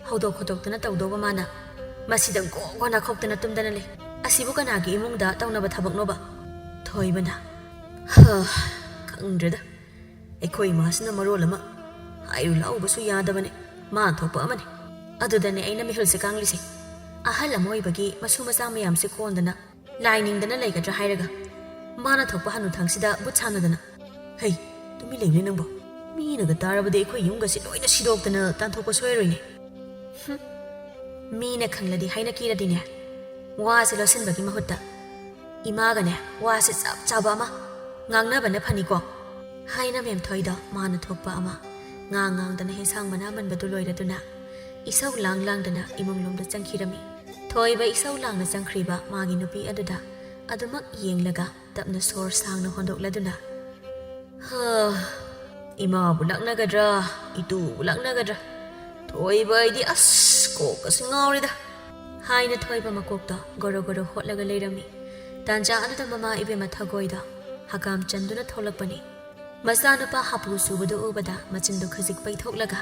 ꯍꯧꯗꯣꯛ ꯈꯣꯠꯇꯣꯛꯇꯅ ꯇꯧꯗꯧꯕ ꯃꯥꯅ ꯃꯁꯤꯗ ꯒꯣ ꯒꯣ ꯅꯥꯈꯣꯛꯇꯅ ꯇꯨꯝꯗꯅ ꯂꯩ꯫ ꯑꯁꯤꯕꯨ ꯀꯅꯥꯒꯤ ꯏꯃꯨꯡꯗ ꯇꯧꯅꯕ ꯊꯕꯛꯅꯣꯕ?" ꯊꯣꯏꯕꯅ, "ꯍ, ꯈꯪꯗ꯭ꯔꯦꯗ꯫ ꯑꯩꯈꯣꯏ ꯏꯃꯥꯁꯤꯅ ꯃꯔꯣꯜ ꯑꯃ ꯍꯥꯏꯔꯨ ꯂꯥꯛꯎꯕꯁꯨ ꯌꯥꯗꯕꯅꯦ, ꯃꯥꯅ ꯊꯣꯛꯄ ꯑꯃꯅꯤ꯫ ꯑꯗꯨꯗꯅꯦ ꯑꯩꯅ ꯃꯤꯍꯨꯜꯁꯦ ꯀꯥꯡꯂꯤꯁꯦ꯫ ꯑꯍꯜ ꯑꯃ ꯑꯣꯏꯕꯒꯤ ꯃꯁꯨ ꯃꯆꯥ ꯃꯌꯥꯝꯁꯦ ꯀꯣꯟꯗꯅ ꯂꯥꯏ ꯅꯤꯡꯗꯅ ꯂꯩꯒꯗ꯭ꯔꯥ ꯍꯥꯏꯔꯒ, ꯃꯥꯅ ꯊꯣꯛꯄ ꯍꯅꯨꯊꯪꯁꯤꯗ ꯕꯨꯠ ꯁꯥꯟꯅꯗꯅ꯫ ꯍꯩ, ꯇꯨꯃꯤꯟ ꯂꯩꯌꯨꯅꯦ ꯅꯪꯕꯣ꯫ ꯃꯤꯅꯒ ꯇꯥꯔꯕꯗꯤ ꯑꯩꯈꯣꯏ ꯌꯨꯝꯒꯁꯦ ꯂꯣꯏꯅ ꯁꯤꯗꯣꯛꯇꯅ ꯇꯥꯟꯊꯣꯛꯄ ꯁꯣꯏꯔꯣꯏꯅꯦ꯫ ꯍꯨꯝ, ꯃꯤꯅ ꯈꯪꯂꯗꯤ ꯍꯥꯏꯅ ꯀꯤꯔꯗꯤꯅꯦ, ꯋꯥꯁꯦ ꯂꯣꯠꯁꯤꯟꯕꯒꯤ ꯃꯍꯨꯠꯇ ꯏꯃꯥꯒꯅꯦ ꯋꯥꯁꯦ ꯆꯞ ꯆꯥꯕ ꯑꯃ ꯉꯥꯡꯅꯕꯅ ꯐꯅꯤꯀꯣ" ꯍꯥꯏꯅ ꯃꯦꯝꯊꯣꯏꯗ ꯃꯥꯅ ꯊꯣꯛꯄ ꯑꯃ ꯉꯥꯡ ꯉꯥꯡꯗꯅ ꯍꯦꯟꯁꯥꯡ ꯃꯅꯥ ꯃꯟꯕꯗꯨ ꯂꯣꯏꯔꯗꯨꯅ ꯏꯁꯧ ꯂꯥꯡ ꯂꯥꯡꯗꯅ ꯏꯃꯨꯡꯂꯣꯝꯗ ꯆꯪꯈꯤꯔꯝꯃꯤ꯫ ꯊꯣꯏꯕ ꯏꯁꯧ ꯂꯥꯡꯅ ꯆꯪꯈ꯭ꯔꯤꯕ ꯃꯥꯒꯤ ꯅꯨꯄꯤ ꯑꯗꯨꯗ ꯑꯗꯨꯃꯛ ꯌꯦꯡꯂꯒ ꯇꯞꯅ ꯁꯣꯔ ꯁꯥꯡꯅ ꯍꯣꯟꯗꯣꯛꯂꯗꯨꯅ, "ꯍꯥ, ꯏꯃꯥꯕꯨ ꯂꯛꯅꯒꯗ꯭ꯔꯥ, ꯏꯇꯨꯕꯨ ꯂꯛꯅꯒꯗ꯭ꯔꯥ? ꯊꯣꯏꯕ ꯑꯩꯗꯤ ꯑꯁ ꯀꯣꯛꯀꯁꯤ ꯉꯥꯎꯔꯦꯗ" ꯍꯥꯏꯅ ꯊꯣꯏꯕ ꯃꯀꯣꯛꯇ ꯒꯣꯔꯣ ꯒꯣꯔꯣ ꯍꯣꯠꯂꯒ ꯂꯩꯔꯝꯃꯤ꯫ ꯇꯥꯟꯖꯥ ꯑꯗꯨꯗ ꯃꯃꯥ ꯏꯕꯦꯝꯃ ꯊꯒꯣꯏꯗ ꯍꯀꯥꯝ ꯆꯟꯗꯨꯅ ꯊꯣꯛꯂꯛꯄꯅꯤ꯫ ꯃꯆꯥꯅꯨꯄꯥ ꯍꯥꯄꯨ ꯆꯨꯕꯗꯨ ꯎꯕꯗ ꯃꯆꯤꯟꯗꯨ ꯈꯖꯤꯛ ꯄꯩꯊꯣꯛꯂꯒ,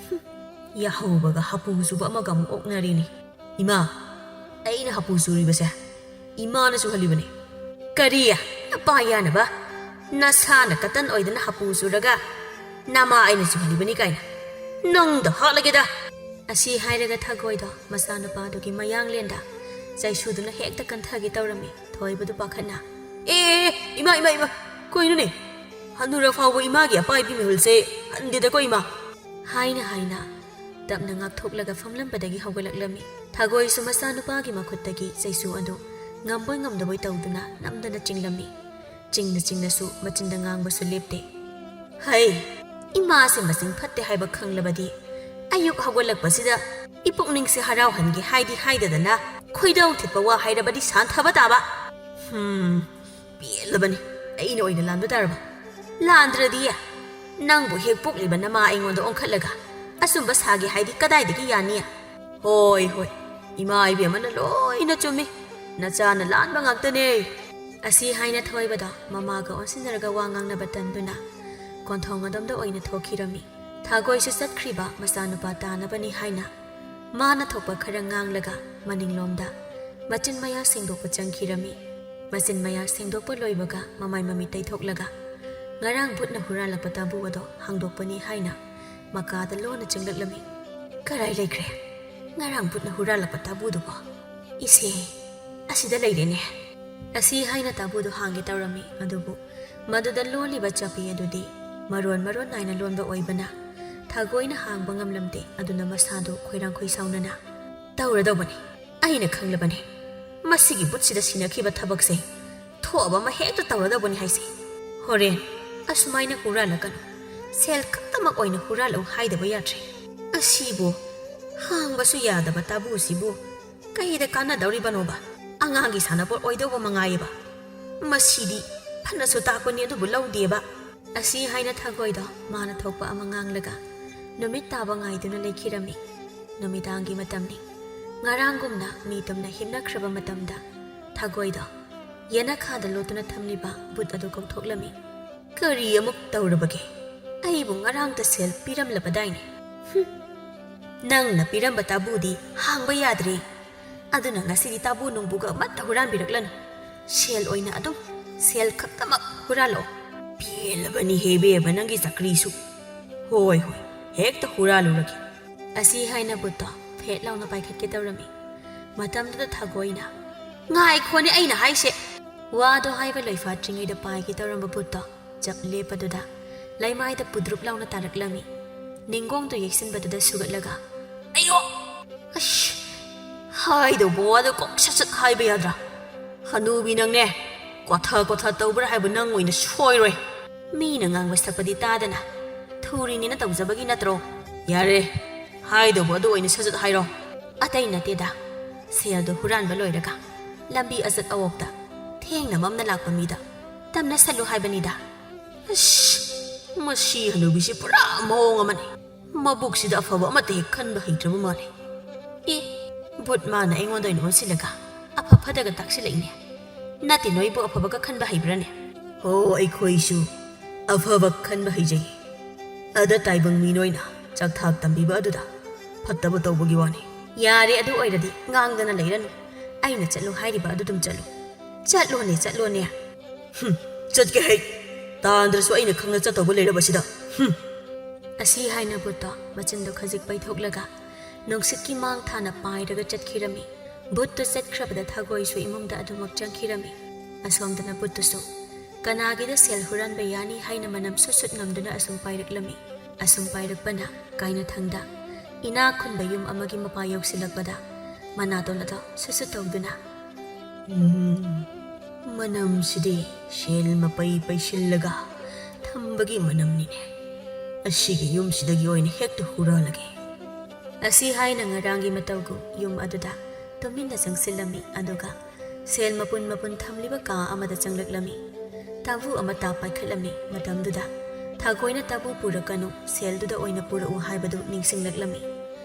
"ꯍꯨꯝ, ꯌꯥꯍꯧꯕꯒ ꯍꯥꯄꯨ ꯆꯨꯕ ꯑꯃꯒ ꯑꯃꯨꯛ ꯑꯣꯛꯅꯔꯤꯅꯤ꯫ ꯏꯃꯥ, ꯑꯩꯅ ꯍꯥꯄꯨ ꯆꯨꯔꯤꯕꯁꯦ ꯏꯃꯥꯅ ꯆꯨꯍꯜꯂꯤꯕꯅꯤ"꯫ "ꯀꯔꯤ? ꯅꯄꯥ ꯌꯥꯅꯕ? ꯅꯁꯥꯅ ꯀꯇꯟ ꯑꯣꯏꯗꯅ ꯍꯥꯄꯨ ꯆꯨꯔꯒ ꯅꯃꯥ ꯑꯩꯅ ꯆꯨꯍꯜꯂꯤꯕꯅꯤ ꯀꯥꯏꯅ? ꯅꯪꯗ ꯍꯥꯠꯂꯒꯦꯗ!" ꯑꯁꯤ ꯍꯥꯏꯔꯒ ꯊꯒꯣꯏꯗꯣ ꯃꯆꯥꯅꯨꯄꯥꯗꯨꯒꯤ ꯃꯌꯥꯡꯂꯦꯟꯗ ꯆꯩꯁꯨꯗꯨꯅ ꯍꯦꯛꯇ ꯀꯟꯊꯒꯦ ꯇꯧꯔꯝꯃꯤ꯫ ꯊꯣꯏꯕꯗꯨ ꯄꯥꯈꯠꯅ, "ꯑꯦ, ꯑꯦ, ꯑꯦ, ꯏꯃꯥ, ꯏꯃꯥ, ꯏꯃꯥ, ꯀꯩꯅꯣꯅꯦ? ꯍꯟꯅꯨꯔ ꯐꯥꯎꯕ ꯏꯃꯥꯒꯤ ꯑꯄꯥꯏꯕꯤ ꯃꯤꯍꯨꯜꯁꯦ ꯍꯟꯗꯦꯗꯀꯣ, ꯏꯃꯥ!" ꯍꯥꯏꯅ ꯍꯥꯏꯅ ꯇꯞꯅ ꯉꯥꯛꯊꯣꯛꯂꯒ ꯐꯝꯂꯝꯕꯗꯒꯤ ꯍꯧꯒꯠꯂꯛꯂꯝꯃꯤ꯫ ꯊꯒꯣꯏꯁꯨ ꯃꯆꯥꯅꯨꯄꯥꯒꯤ ꯃꯈꯨꯠꯇꯒꯤ ꯆꯩꯁꯨ ꯑꯗꯨ ꯉꯝꯕꯣꯏ ꯉꯝꯗꯕꯣꯏ ꯇꯧꯗꯨꯅ ꯅꯝꯗꯅ ꯆꯤꯡꯂꯝꯃꯤ꯫ ꯆꯤꯡꯅ ꯆꯤꯡꯅꯁꯨ ꯃꯆꯤꯟꯗ ꯉꯥꯡꯕꯁꯨ ꯂꯦꯞꯇꯦ꯫ ꯍꯩ, ꯏꯃꯥꯁꯦ ꯃꯆꯤꯡ ꯐꯠꯇꯦ ꯍꯥꯏꯕ ꯈꯪꯂꯕꯗꯤ ꯑꯌꯨꯛ ꯍꯧꯒꯠꯂꯛꯄꯁꯤꯗ ꯏꯄꯨꯛꯅꯤꯡꯁꯦ ꯍꯔꯥꯎꯍꯟꯒꯦ ꯍꯥꯏꯗꯤ ꯍꯥꯏꯗꯗꯅ ꯈꯣꯏꯗꯧ ꯊꯤꯠꯄ ꯋꯥ ꯍꯥꯏꯔꯕꯗꯤ ꯁꯥꯟꯊꯕ ꯇꯥꯕ꯫ ꯍꯝ, ꯄꯦꯜꯂꯕꯅꯤ꯫ ꯑꯩꯅ ꯑꯣꯏꯅ ꯂꯥꯟꯕ ꯇꯥꯔꯕ? ꯂꯥꯟꯗ꯭ꯔꯗꯤ ꯅꯪꯕꯨ ꯍꯦꯛ ꯄꯣꯛꯂꯤꯕ ꯅꯃꯥ ꯑꯩꯉꯣꯟꯗ ꯑꯣꯟꯈꯠꯂꯒ ꯑꯆꯨꯝꯕ ꯁꯥꯒꯦ ꯍꯥꯏꯗꯤ ꯀꯗꯥꯏꯗꯒꯤ ꯌꯥꯅꯤ? ꯍꯣꯏ, ꯍꯣꯏ, ꯏꯃꯥ ꯏꯕꯦꯝꯃꯅ ꯂꯣꯏꯅ ꯆꯨꯝꯃꯤ꯫ ꯅꯆꯥꯅ ꯂꯥꯟꯕ ꯉꯥꯛꯇꯅꯦ꯫ ꯑꯁꯤ ꯍꯥꯏꯅ ꯊꯣꯏꯕꯗꯣ ꯃꯃꯥꯒ ꯑꯣꯟꯁꯤꯟꯅꯔꯒ ꯋꯥ ꯉꯥꯡꯅꯕ ꯇꯟꯗꯨꯅ ꯀꯣꯟꯊꯣꯡ ꯑꯗꯣꯝꯗ ꯑꯣꯏꯅ ꯊꯣꯛꯈꯤꯔꯝꯃꯤ꯫ ꯊꯥꯒꯣꯏꯁꯨ ꯆꯠꯈ꯭ꯔꯤꯕ ꯃꯆꯥꯅꯨꯄꯥ ꯇꯥꯅꯕꯅꯤ ꯍꯥꯏꯅ ꯃꯥꯅ ꯊꯣꯛꯄ ꯈꯔ ꯉꯥꯡꯂꯒ ꯃꯅꯤꯡꯂꯣꯝꯗ ꯃꯆꯤꯟ ꯃꯌꯥ ꯁꯦꯡꯗꯣꯛꯄ ꯆꯪꯈꯤꯔꯝꯃꯤ꯫ ꯃꯆꯤꯟ ꯃꯌꯥ ꯁꯦꯡꯗꯣꯛꯄ ꯂꯣꯏꯕꯒ ꯃꯃꯥꯏ ꯃꯃꯤꯠ ꯇꯩꯊꯣꯛꯂꯒ ꯉꯔꯥꯡ ꯚꯨꯠꯅ ꯍꯨꯔꯥꯜꯂꯛꯄ ꯇꯥꯕꯨ ꯑꯗꯣ ꯍꯥꯡꯗꯣꯛꯄꯅꯤ ꯍꯥꯏꯅ ꯃꯀꯥꯗ ꯂꯣꯟꯅ ꯆꯪꯂꯛꯂꯝꯃꯤ꯫ ꯀꯔꯥꯏ ꯂꯩꯈ꯭ꯔꯦ ꯉꯔꯥꯡ ꯚꯨꯠꯅ ꯍꯨꯔꯥꯜꯂꯛꯄ ꯇꯥꯕꯨꯗꯨꯕꯣ? ꯏꯁꯦ, ꯑꯁꯤꯗ ꯂꯩꯔꯦꯅꯦ꯫ ꯑꯁꯤ ꯍꯥꯏꯅ ꯇꯥꯕꯨꯗꯣ ꯍꯥꯡꯒꯦ ꯇꯧꯔꯝꯃꯤ, ꯑꯗꯨꯕꯨ ꯃꯗꯨꯗ ꯂꯣꯜꯂꯤꯕ ꯆꯥꯄꯤ ꯑꯗꯨꯗꯤ ꯃꯔꯣꯟ ꯃꯔꯣꯟ ꯅꯥꯏꯅ ꯂꯣꯟꯕ ꯑꯣꯏꯕꯅ ꯊꯥꯒꯣꯏꯅ ꯍꯥꯡꯕ ꯉꯝꯂꯝꯗꯦ꯫ ꯑꯗꯨꯅ ꯃꯁꯥꯗꯨ ꯈꯣꯏꯔꯥꯡ ꯈꯣꯏꯁꯥꯎꯅꯅ, "ꯇꯧꯔꯗꯧꯕꯅꯤ, ꯑꯩꯅ ꯈꯪꯂꯕꯅꯤ꯫ ꯃꯁꯤꯒꯤ ꯚꯨꯠꯁꯤꯗ ꯁꯤꯟꯅꯈꯤꯕ ꯊꯕꯛꯁꯦ ꯊꯣꯛꯑꯕ ꯑꯃ ꯍꯦꯛꯇ ꯇꯧꯔꯗꯧꯕꯅꯤ ꯍꯥꯏꯁꯦ꯫ ꯍꯣꯔꯦꯟ ꯑꯁꯨꯃꯥꯏꯅ ꯍꯨꯔꯥꯜꯂꯛꯀꯅꯨ, ꯁꯦꯜ ꯈꯛꯇꯃꯛ ꯑꯣꯏꯅ ꯍꯨꯔꯥꯜꯂꯛꯎ ꯍꯥꯏꯗꯕ ꯌꯥꯗ꯭ꯔꯦ꯫ ꯑꯁꯤꯕꯨ ꯍꯥꯡꯕꯁꯨ ꯌꯥꯗꯕ ꯇꯥꯕꯨꯁꯤꯕꯨ ꯀꯩꯗ ꯀꯥꯟꯅꯗꯧꯔꯤꯕꯅꯣꯕ? ꯑꯉꯥꯡꯒꯤ ꯁꯥꯟꯅꯄꯣꯠ ꯑꯣꯏꯗꯧꯕ ꯃꯉꯥꯏꯌꯦꯕ꯫ ꯃꯁꯤꯗꯤ ꯐꯅꯁꯨ ꯇꯥꯛꯄꯅꯤ, ꯑꯗꯨꯕꯨ ꯂꯧꯗꯦꯕ"꯫ ꯑꯁꯤ ꯍꯥꯏꯅ ꯊꯥꯒꯣꯏꯗꯣ ꯃꯥꯅ ꯊꯣꯛꯄ ꯑꯃ ꯉꯥꯡꯂꯒ ꯅꯨꯃꯤꯠ ꯇꯥꯕ ꯉꯥꯏꯗꯨꯅ ꯂꯩꯈꯤꯔꯝꯃꯤ꯫ ꯅꯨꯃꯤꯗꯥꯡꯒꯤ ꯃꯇꯝꯅꯤ꯫ ꯉꯔꯥꯡꯒꯨꯝꯅ ꯃꯤ ꯇꯨꯝꯅ ꯍꯤꯞꯅꯈ꯭ꯔꯕ ꯃꯇꯝꯗ ꯊꯥꯒꯣꯏꯗꯣ ꯌꯦꯅꯈꯥꯗ ꯂꯣꯠꯇꯨꯅ ꯊꯝꯂꯤꯕ ꯚꯨꯠ ꯑꯗꯨ ꯀꯧꯊꯣꯛꯂꯝꯃꯤ꯫ "ꯀꯔꯤ ꯑꯃꯨꯛ ꯇꯧꯔꯕꯒꯦ? ꯑꯩꯕꯨ ꯉꯔꯥꯡꯇ ꯁꯦꯜ ꯄꯤꯔꯝꯂꯕꯗꯥꯏꯅꯦ? ꯍꯨꯝ꯫ ꯅꯪꯅ ꯄꯤꯔꯝꯕ ꯇꯥꯕꯨꯗꯤ ꯍꯥꯡꯕ ꯌꯥꯗ꯭ꯔꯦ꯫ ꯑꯗꯨꯅ ꯉꯁꯤꯗꯤ ꯇꯥꯕꯨ ꯅꯨꯡꯕꯨꯒ ꯑꯃꯠꯇ ꯍꯨꯔꯥꯟꯕꯤꯔꯛꯂꯅꯨ꯫ ꯁꯦꯜ ꯑꯣꯏꯅ ꯑꯗꯨꯝ, ꯁꯦꯜ ꯈꯛꯇꯃꯛ ꯍꯨꯔꯥꯜꯂꯛꯑꯣ"꯫ "ꯄꯦꯜꯂꯕꯅꯤꯍꯦ ꯏꯕꯦꯝꯃ, ꯅꯪꯒꯤ ꯆꯀ꯭ꯔꯤꯁꯨ꯫ ꯍꯣꯏ, ꯍꯣꯏ, ꯍꯦꯛꯇ ꯍꯨꯔꯥꯜꯂꯨꯔꯒꯦ"꯫ ꯑꯁꯤ ꯍꯥꯏꯅ ꯚꯨꯠꯇꯣ ꯐꯦꯠ ꯂꯥꯎꯅ ꯄꯥꯏꯈꯠꯀꯦ ꯇꯧꯔꯝꯃꯤ꯫ ꯃꯇꯝꯗꯨꯗ ꯊꯥꯒꯣꯏꯅ, "ꯉꯥꯏꯈꯣꯅꯦ ꯑꯩꯅ ꯍꯥꯏꯁꯦ!" ꯋꯥꯗꯣ ꯍꯥꯏꯕ ꯂꯣꯏꯐꯥꯠꯇ꯭ꯔꯤꯉꯩꯗ ꯄꯥꯏꯒꯦ ꯇꯧꯔꯝꯕ ꯚꯨꯠꯇꯣ ꯆꯞ ꯂꯦꯞꯄꯗꯨꯗ ꯂꯩꯃꯥꯏꯗ ꯄꯨꯗ꯭ꯔꯨꯞ ꯂꯥꯎꯅ ꯇꯥꯔꯛꯂꯝꯃꯤ꯫ ꯅꯤꯡꯒꯣꯡꯗꯣ ꯌꯩꯁꯤꯟꯕꯗꯨꯗ ꯁꯨꯒꯠꯂꯒ, "ꯑꯌꯣ! ꯑꯁ! ꯍꯥꯏꯗꯧꯕ ꯋꯥꯗꯣ ꯀꯣꯛ ꯁꯠ ꯁꯠ ꯍꯥꯏꯕ ꯌꯥꯗ꯭ꯔꯥ? ꯍꯅꯨꯕꯤ ꯅꯪꯅꯦ, ꯀꯣꯊ ꯀꯣꯊ ꯇꯧꯕ꯭ꯔꯥ ꯍꯥꯏꯕ ꯅꯪ ꯑꯣꯏꯅ ꯁꯣꯏꯔꯣꯏ꯫ ꯃꯤꯅ ꯉꯥꯡꯕ ꯁꯛꯄꯗꯤ ꯇꯥꯗꯅ ꯊꯨꯔꯤꯅꯤꯅ ꯇꯧꯖꯕꯒꯤ ꯅꯠꯇ꯭ꯔꯣ? ꯌꯥꯔꯦ, ꯍꯥꯏꯗꯧꯕ ꯑꯗꯨ ꯑꯣꯏꯅ ꯁꯠ ꯁꯠ ꯍꯥꯏꯔꯣ꯫ ꯑꯇꯩ ꯅꯠꯇꯦꯗ, ꯁꯦꯜꯗꯣ ꯍꯨꯔꯥꯟꯕ ꯂꯣꯏꯔꯒ ꯂꯝꯕꯤ ꯑꯆꯠ ꯑꯋꯣꯛꯇ ꯊꯦꯡꯅ ꯃꯝꯅ ꯂꯥꯛꯄ ꯃꯤꯗ ꯇꯝꯅ ꯁꯠꯂꯨ ꯍꯥꯏꯕꯅꯤꯗ꯫ ꯑꯁ, ꯃꯁꯤ ꯍꯅꯨꯕꯤꯁꯤ ꯄꯨꯔꯥ ꯃꯑꯣꯡ ꯑꯃꯅꯤ꯫ ꯃꯕꯨꯛꯁꯤꯗ ꯑꯐꯕ ꯑꯃꯠꯇ ꯍꯦꯛ ꯈꯟꯕ ꯍꯩꯇ꯭ꯔꯕ ꯃꯥꯜꯂꯦ꯫ ꯑꯦ, ꯚꯨꯠ ꯃꯥꯅ ꯑꯩꯉꯣꯟꯗ ꯑꯣꯏꯅ ꯑꯣꯟꯁꯤꯜꯂꯒ ꯑꯐ ꯐꯗꯒ ꯇꯥꯛꯁꯤꯜꯂꯛꯏꯅꯦ꯫ ꯅꯠꯇꯦ, ꯅꯣꯏꯕꯨ ꯑꯐꯕꯒ ꯈꯟꯕ ꯍꯩꯕ꯭ꯔꯥꯅꯦ? ꯍꯣ, ꯑꯩꯈꯣꯏꯁꯨ ꯑꯐꯕ ꯈꯟꯕ ꯍꯩꯖꯩ꯫ ꯑꯗ ꯇꯥꯏꯕꯪ ꯃꯤ ꯅꯣꯏꯅ ꯆꯥꯛꯊꯥꯛ ꯇꯝꯕꯤꯕ ꯑꯗꯨꯗ ꯐꯠꯇꯕ ꯇꯧꯕꯒꯤ ꯋꯥꯅꯤ꯫ ꯌꯥꯔꯦ, ꯑꯗꯨ ꯑꯣꯏꯔꯗꯤ ꯉꯥꯡꯗꯅ ꯂꯩꯔꯅꯨ꯫ ꯑꯩꯅ ꯆꯠꯂꯨ ꯍꯥꯏꯔꯤꯕ ꯑꯗꯨ ꯑꯗꯨꯝ ꯆꯠꯂꯨ꯫ ꯆꯠꯂꯣꯅꯦ, ꯆꯠꯂꯣꯅꯦ꯫ ꯍꯨꯝ, ꯆꯠꯀꯦ ꯍꯩ꯫ ꯇꯥꯟꯗ꯭ꯔꯁꯨ ꯑꯩꯅ ꯈꯪꯅ ꯆꯠꯇꯧꯕ ꯂꯩꯔꯕꯁꯤꯗ꯫ ꯍꯨꯝ꯫ ꯑꯁꯤ ꯍꯥꯏꯅ ꯚꯨꯠꯇꯣ ꯃꯆꯤꯟꯗꯣ ꯈꯖꯤꯛ ꯄꯩꯊꯣꯛꯂꯒ ꯅꯨꯡꯁꯤꯠꯀꯤ ꯃꯥꯡ ꯊꯥꯅ ꯄꯥꯏꯔꯒ ꯆꯠꯈꯤꯔꯝꯃꯤ꯫ ꯚꯨꯠꯇꯨ ꯆꯠꯈ꯭ꯔꯕꯗ ꯊꯥꯒꯣꯏꯁꯨ ꯏꯃꯨꯡꯗ ꯑꯗꯨꯃꯛ ꯆꯪꯈꯤꯔꯝꯃꯤ꯫ ꯑꯁꯣꯝꯗꯅ ꯚꯨꯠꯇꯨꯁꯨ ꯀꯅꯥꯒꯤꯗ ꯁꯦꯜ ꯍꯨꯔꯥꯟꯕ ꯌꯥꯅꯤ ꯍꯥꯏꯅ ꯃꯅꯝ ꯁꯨꯠ ꯁꯨꯠ ꯅꯝꯗꯨꯅ ꯑꯁꯨꯝ ꯄꯥꯏꯔꯛꯂꯝꯃꯤ꯫ ꯑꯁꯨꯝ ꯄꯥꯏꯔꯛꯄꯅ ꯀꯥꯏꯅꯊꯪꯗ ꯏꯅꯥꯛ ꯈꯨꯟꯕ ꯌꯨꯝ ꯑꯃꯒꯤ ꯃꯄꯥ ꯌꯧꯁꯤꯜꯂꯛꯄꯗ ꯃꯅꯥꯇꯣꯟ ꯑꯗꯣ ꯁꯨꯠ ꯁꯨꯠ ꯇꯧꯗꯨꯅ, "ꯎꯝ, ꯃꯅꯝꯁꯤꯗꯤ ꯁꯦꯜ ꯃꯄꯩ ꯄꯩꯁꯤꯜꯂꯒ ꯊꯝꯕꯒꯤ ꯃꯅꯝꯅꯤꯅꯦ꯫ ꯑꯁꯤꯒꯤ ꯌꯨꯝꯁꯤꯗꯒꯤ ꯑꯣꯏꯅ ꯍꯦꯛꯇ ꯍꯨꯔꯥꯜꯂꯒꯦ"꯫ ꯑꯁꯤ ꯍꯥꯏꯅ ꯉꯔꯥꯡꯒꯤ ꯃꯇꯧꯒꯨꯝ ꯌꯨꯝ ꯑꯗꯨꯗ ꯇꯨꯃꯤꯟꯅ ꯆꯪꯁꯤꯜꯂꯝꯃꯤ꯫ ꯑꯗꯨꯒ ꯁꯦꯜ ꯃꯄꯨꯟ ꯃꯄꯨꯟ ꯊꯝꯂꯤꯕ ꯀꯥ ꯑꯃꯗ ꯆꯪꯂꯛꯂꯝꯃꯤ꯫ ꯇꯥꯕꯨ ꯑꯃ ꯇꯥ ꯄꯥꯏꯈꯠꯂꯝꯃꯤ꯫ ꯃꯇꯝꯗꯨꯗ ꯊꯥꯒꯣꯏꯅ "ꯇꯥꯕꯨ ꯄꯨꯔꯛꯀꯅꯨ, ꯁꯦꯜꯗꯨꯗ ꯑꯣꯏꯅ ꯄꯨꯔꯛꯎ" ꯍꯥꯏꯕꯗꯨ ꯅꯤꯡꯁꯤꯡꯂꯛꯂꯝꯃꯤ꯫